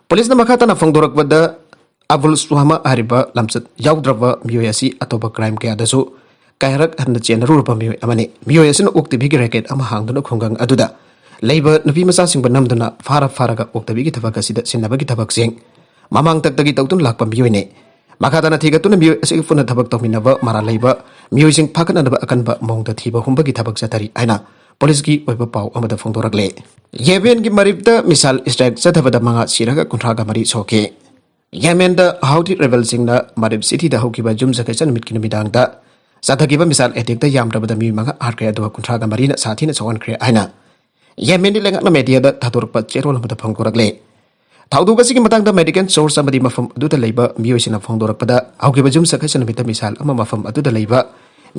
ꯄꯨꯂꯤꯁꯅ ꯃꯈꯥ ꯇꯥꯅ ꯐꯣꯡꯗꯣꯔꯛꯄꯗ, ꯑꯕꯨꯜ ꯁ꯭ꯋꯥꯃꯥ ꯍꯥꯏꯔꯤꯕ ꯂꯝꯆꯠ ꯌꯥꯎꯗ꯭ꯔꯕ ꯃꯤꯑꯣꯏ ꯑꯁꯤ ꯑꯇꯣꯞꯄ ꯀ꯭ꯔꯥꯏꯝ ꯀꯌꯥꯗꯁꯨ ꯀꯌꯥꯔꯛ ꯍꯟꯅ ꯆꯦꯟꯅꯔꯨꯔꯕ ꯃꯤꯑꯣꯏ ꯑꯃꯅꯤ꯫ ꯃꯤꯑꯣꯏ ꯑꯁꯤꯅ ꯑꯣꯛꯇꯕꯤꯒꯤ ꯔꯦꯀꯦꯠ ꯑꯃ ꯍꯥꯡꯗꯨꯅ ꯈꯨꯡꯒꯪ ꯑꯗꯨꯗ ꯂꯩꯕ ꯅꯨꯄꯤ ꯃꯆꯥꯁꯤꯡꯕꯨ ꯅꯝꯗꯨꯅ ꯐꯥꯔ ꯐꯥꯔꯒ ꯑꯣꯛꯇꯕꯤꯒꯤ ꯊꯕꯛ ꯑꯁꯤꯗ ꯁꯤꯟꯅꯕꯒꯤ ꯊꯕꯛꯁꯤꯡ ꯃꯃꯥꯡ ꯇꯛꯇꯒꯤ ꯇꯧꯗꯨꯅ ꯂꯥꯛꯄ ꯃꯤꯑꯣꯏꯅꯤ꯫ ꯃꯈꯥ ꯇꯥꯅ ꯊꯤꯒꯠꯇꯨꯅ ꯃꯤꯑꯣꯏ ꯑꯁꯤꯒ ꯄꯨꯟꯅ ꯊꯕꯛ ꯇꯧꯃꯤꯟꯅꯕ ꯃꯔꯥꯜ ꯂꯩꯕ ꯃꯤꯑꯣꯏꯁꯤꯡ ꯐꯥꯒꯠꯅꯅꯕ ꯑꯀꯟꯕ ꯃꯑꯣꯡꯗ ꯊꯤꯕ ꯍꯨꯝꯕꯒꯤ ꯊꯕꯛ ꯆꯠꯊꯔꯤ ꯍꯥꯏꯅ ꯄꯨꯂꯤꯁꯀꯤ ꯑꯣꯏꯕ ꯄꯥꯎ ꯑꯃꯗ ꯐꯣꯡꯗꯣꯔꯛꯂꯦ꯫ ꯌꯦꯃꯦꯟꯒꯤ ꯃꯔꯤꯞꯇ ꯃꯤꯁꯥꯏꯜ ꯁ꯭ꯇ꯭ꯔꯥꯏꯛ ꯆꯠꯊꯕꯗ ꯃꯉꯥ ꯁꯤꯔꯒ ꯀꯨꯟꯊ꯭ꯔꯥꯒ ꯃꯔꯤ ꯁꯣꯛꯈꯤ꯫ ꯌꯦꯃꯦꯟꯗ ꯍꯥꯎꯊꯤ ꯔꯦꯕꯦꯜꯁꯤꯡꯅ ꯃꯔꯤꯞ ꯁꯤꯇꯤꯗ ꯍꯧꯈꯤꯕ ꯌꯨꯝꯁꯀꯩꯁ ꯅꯨꯃꯤꯠꯀꯤ ꯅꯨꯃꯤꯗꯥꯡꯗ ꯆꯠꯊꯈꯤꯕ ꯃꯤꯁꯥꯏꯜ ꯑꯦꯇꯦꯛꯇ ꯌꯥꯝꯗ꯭ꯔꯕꯗ ꯃꯤꯑꯣꯏ ꯃꯉꯥ ꯍꯥꯠꯈ꯭ꯔꯦ, ꯑꯗꯨꯒ ꯀꯨꯟꯊ꯭ꯔꯥꯒ ꯃꯔꯤꯅ ꯁꯥꯊꯤꯅ ꯁꯣꯛꯍꯟꯈ꯭ꯔꯦ ꯍꯥꯏꯅ ꯌꯦꯃꯦꯟꯒꯤ ꯂꯩꯉꯥꯛꯅ ꯃꯦꯗꯤꯌꯥꯗ ꯊꯥꯗꯣꯔꯛꯄ ꯆꯦꯔꯣꯜ ꯑꯃꯗ ꯐꯣꯡꯗꯣꯔꯛꯂꯦ꯫ ꯊꯧꯗꯣꯛ ꯑꯁꯤꯒꯤ ꯃꯇꯥꯡꯗ ꯃꯦꯗꯤꯀꯦꯜ ꯁꯣꯔꯁ ꯑꯃꯗꯤ ꯃꯐꯝ ꯑꯗꯨꯗ ꯂꯩꯕ ꯃꯤꯑꯣꯏꯁꯤꯡꯅ ꯐꯣꯡꯗꯣꯔꯛꯄꯗ, ꯍꯧꯈꯤꯕ ꯌꯨꯝꯁꯀꯩꯁ ꯅꯨꯃꯤꯠꯇ ꯃꯤꯁꯥꯏꯜ ꯑꯃ ꯃꯐꯝ ꯑꯗꯨꯗ ꯂꯩꯕ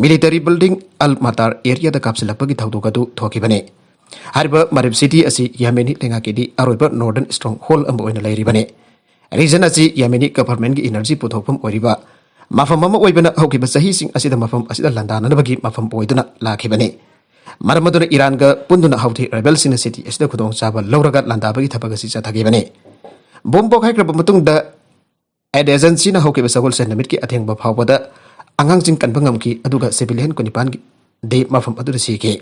ꯃꯤꯂꯤꯇꯔꯤ ꯕꯤꯜꯗꯤꯡ ꯑꯜ ꯃꯇꯥꯔ ꯑꯦꯔꯤꯌꯥꯗ ꯀꯥꯞꯁꯤꯜꯂꯛꯄꯒꯤ ꯊꯧꯗꯣꯛ ꯑꯗꯨ ꯊꯣꯛꯈꯤꯕꯅꯤ꯫ ꯍꯥꯏꯔꯤꯕ ꯃꯔꯤꯞ ꯁꯤꯇꯤ ꯑꯁꯤ ꯌꯦꯃꯦꯅꯤ ꯂꯩꯉꯥꯛꯀꯤꯗꯤ ꯑꯔꯣꯏꯕ ꯅꯣꯔꯗꯔꯟ ꯁ꯭ꯇꯔꯣꯡ ꯍꯣꯜ ꯑꯃ ꯑꯣꯏꯅ ꯂꯩꯔꯤꯕꯅꯤ꯫ Region ꯑꯁꯤ Yemeni governmentꯀꯤ energy ꯄꯨꯊꯣꯛꯐꯝ ꯑꯣꯏꯔꯤꯕ ꯃꯐꯝ ꯑꯃ ꯑꯣꯏꯕꯅ ꯍꯧꯈꯤꯕ ꯆꯍꯤꯁꯤꯡ ꯑꯁꯤꯗ ꯃꯐꯝ ꯑꯁꯤꯗ ꯂꯥꯟꯗꯥꯅꯅꯕꯒꯤ ꯃꯐꯝ ꯑꯣꯏꯗꯨꯅ ꯂꯥꯛꯈꯤꯕꯅꯤ꯫ ꯃꯔꯝ ꯑꯗꯨꯅ ꯏꯔꯥꯟꯒ ꯄꯨꯟꯗꯨꯅ ꯍꯧꯊꯤ ꯔꯦꯕꯦꯜꯁꯤꯡꯅ city ꯑꯁꯤꯗ ꯈꯨꯗꯣꯡꯆꯥꯕ ꯂꯧꯔꯒ ꯂꯥꯟꯗꯥꯕꯒꯤ ꯊꯕꯛ ꯑꯁꯤ ꯆꯠꯊꯈꯤꯕꯅꯤ꯫ ꯕꯣꯝ ꯄꯣꯈꯥꯏꯈ꯭ꯔꯕ ꯃꯇꯨꯡꯗ aid agencyꯅ ꯍꯧꯈꯤꯕ ꯁꯒꯣꯜꯁꯦꯟ ꯅꯨꯃꯤꯠꯀꯤ ꯑꯊꯦꯡꯕ ꯐꯥꯎꯕꯗ ꯑꯉꯥꯡꯁꯤꯡ ꯀꯟꯕ ꯉꯝꯈꯤ, ꯑꯗꯨꯒ civilian ꯀꯨꯟꯅꯤꯄꯥꯟꯗꯤ ꯃꯐꯝ ꯑꯗꯨꯗ ꯁꯤꯈꯤ꯫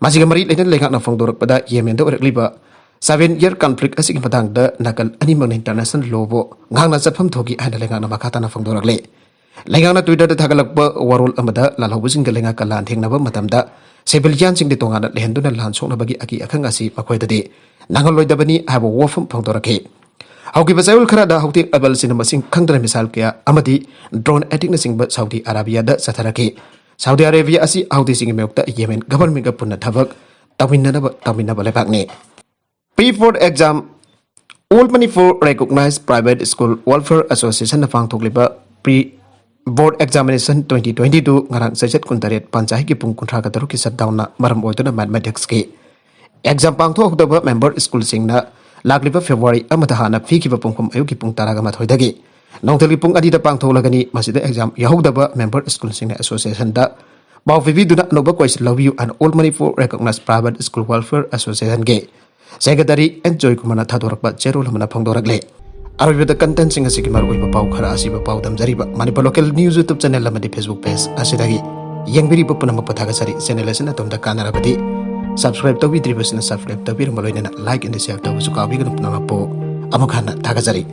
ꯃꯁꯤꯒ ꯃꯔꯤ ꯂꯩꯅꯅ ꯂꯩꯉꯥꯛꯅ ꯐꯣꯡꯗꯣꯔꯛꯄꯗ Yemenꯗ ꯑꯣꯏꯔꯛꯂꯤꯕ seven year conflict ꯑꯁꯤꯒꯤ ꯃꯇꯥꯡꯗ ꯅꯥꯀꯜ ꯑꯅꯤꯃꯛꯅ international lawꯕꯨ ꯉꯥꯡꯅ ꯆꯠꯐꯝ ꯊꯣꯛꯈꯤ ꯍꯥꯏꯅ ꯂꯩꯉꯥꯛꯅ ꯃꯈꯥ ꯇꯥꯅ ꯐꯣꯡꯗꯣꯔꯛꯂꯤ꯫ ꯂꯩꯉꯥꯛꯅ Twitterꯗ ꯊꯥꯒꯠꯂꯛꯄ ꯋꯥꯔꯣꯜ ꯑꯃꯗ ꯂꯥꯜꯍꯧꯕꯁꯤꯡꯒ ꯂꯩꯉꯥꯛꯀ ꯂꯥꯟ ꯊꯦꯡꯅꯕ ꯃꯇꯝꯗ civilianꯁꯤꯡꯗꯤ ꯇꯣꯉꯥꯟꯅ ꯂꯩꯍꯟꯗꯨꯅ ꯂꯥꯟ ꯁꯣꯛꯅꯕꯒꯤ ꯑꯀꯤ ꯑꯈꯪ ꯑꯁꯤ ꯃꯈꯣꯏꯗꯗꯤ ꯅꯪꯍꯜꯂꯣꯏꯗꯕꯅꯤ ꯍꯥꯏꯕ ꯋꯥꯐꯝ ꯐꯣꯡꯗꯣꯔꯛꯈꯤ꯫ ꯍꯧꯈꯤꯕ ꯆꯌꯣꯜ ꯈꯔꯗ ꯍꯧꯇꯤ ꯔꯦꯕꯦꯜꯁꯤꯡꯅ ꯃꯁꯤꯡ ꯈꯪꯗꯅ missile ꯀꯌꯥ ꯑꯃꯗꯤ drone attackꯅꯆꯤꯡꯕ ꯁꯥꯎꯗꯤ ꯑꯔꯥꯕꯤꯌꯥꯗ ꯆꯠꯊꯔꯛꯈꯤ꯫ ꯁꯥꯎꯗꯤ ꯑꯔꯥꯕꯤꯌꯥ ꯑꯁꯤ ꯍꯧꯇꯤꯁꯤꯡꯒꯤ ꯃꯥꯌꯣꯛꯇ Yemen governmentꯒ ꯄꯨꯟꯅ ꯊꯕꯛ ꯇꯧꯃꯤꯟꯅꯅꯕ ꯇꯧꯃꯤꯟꯅꯕ ꯂꯩꯕꯥꯛꯅꯤ꯫ Pre board exam, All Manipur Recognized Private School Welfare Associationꯅ ꯄꯥꯡꯊꯣꯛꯂꯤꯕ pre board examination twenty twenty two ꯉꯔꯥꯡ ꯆꯩꯆꯠ ꯀꯨꯟꯇꯔꯦꯠ ꯄꯥꯟꯖꯥꯏꯒꯤ ꯄꯨꯡ ꯀꯨꯟꯊ꯭ꯔꯥꯒ ꯇꯔꯨꯛꯀꯤ shutdownꯅ ꯃꯔꯝ ꯑꯣꯏꯗꯨꯅ mathematicsꯀꯤ exam ꯄꯥꯡꯊꯣꯛꯍꯧꯗꯕ member schoolꯁꯤꯡꯅ ꯂꯥꯛꯂꯤꯕ February ꯑꯃꯗ ꯍꯥꯟꯅ ꯄꯤꯈꯤꯕ ꯄꯨꯡꯐꯝ ꯑꯌꯨꯛꯀꯤ ꯄꯨꯡ ꯇꯔꯥꯒ ꯃꯥꯊꯣꯏꯗꯒꯤ ꯅꯨꯡꯊꯤꯜꯒꯤ ꯄꯨꯡ ꯑꯅꯤꯗ ꯄꯥꯡꯊꯣꯛꯂꯒꯅꯤ꯫ ꯃꯁꯤꯗ exam ꯌꯥꯎꯍꯧꯗꯕ member schoolꯁꯤꯡꯅ associationꯗ ꯄꯥꯎ ꯄꯤꯕꯤꯗꯨꯅ ꯑꯅꯧꯕ question ꯂꯧꯕꯤꯌꯨ ꯍꯥꯏꯅ All Manipur Recognized Private School Welfare Associationꯒꯤ secretary N ꯖꯣꯏꯀꯨꯃꯥꯔꯅ ꯊꯥꯗꯣꯔꯛꯄ ꯆꯦꯔꯣꯜ ꯑꯃꯅ ꯐꯣꯡꯗꯣꯔꯛꯂꯦ꯫ ꯑꯔꯣꯏꯕꯗ contentꯁꯤꯡ ꯑꯁꯤꯒꯤ ꯃꯔꯨꯑꯣꯏꯕ ꯄꯥꯎ ꯈꯔ ꯑꯁꯤꯕꯨ ꯄꯥꯎꯗꯝꯖꯔꯤꯕ Manipur Local News YouTube channel ꯑꯃꯗꯤ Facebook page ꯑꯁꯤꯗꯒꯤ ꯌꯦꯡꯕꯤꯔꯤꯕ ꯄꯨꯝꯅꯃꯛꯄꯨ ꯊꯥꯒꯠꯆꯔꯤ꯫ Channel ꯑꯁꯤꯅ ꯑꯗꯣꯝꯗ ꯀꯥꯟꯅꯔꯕꯗꯤ subscribe ꯇꯧꯕꯤꯗ꯭ꯔꯤꯕꯁꯤꯅ subscribe ꯇꯧꯕꯤꯔꯝꯕ ꯂꯣꯏꯅꯅ like and share ꯇꯧꯕꯁꯨ ꯀꯥꯎꯕꯤꯒꯅꯨ꯫ ꯄꯨꯝꯅꯃꯛꯄꯨ ꯑꯃꯨꯛ ꯍꯟꯅ ꯊꯥꯒꯠꯆꯔꯤ꯫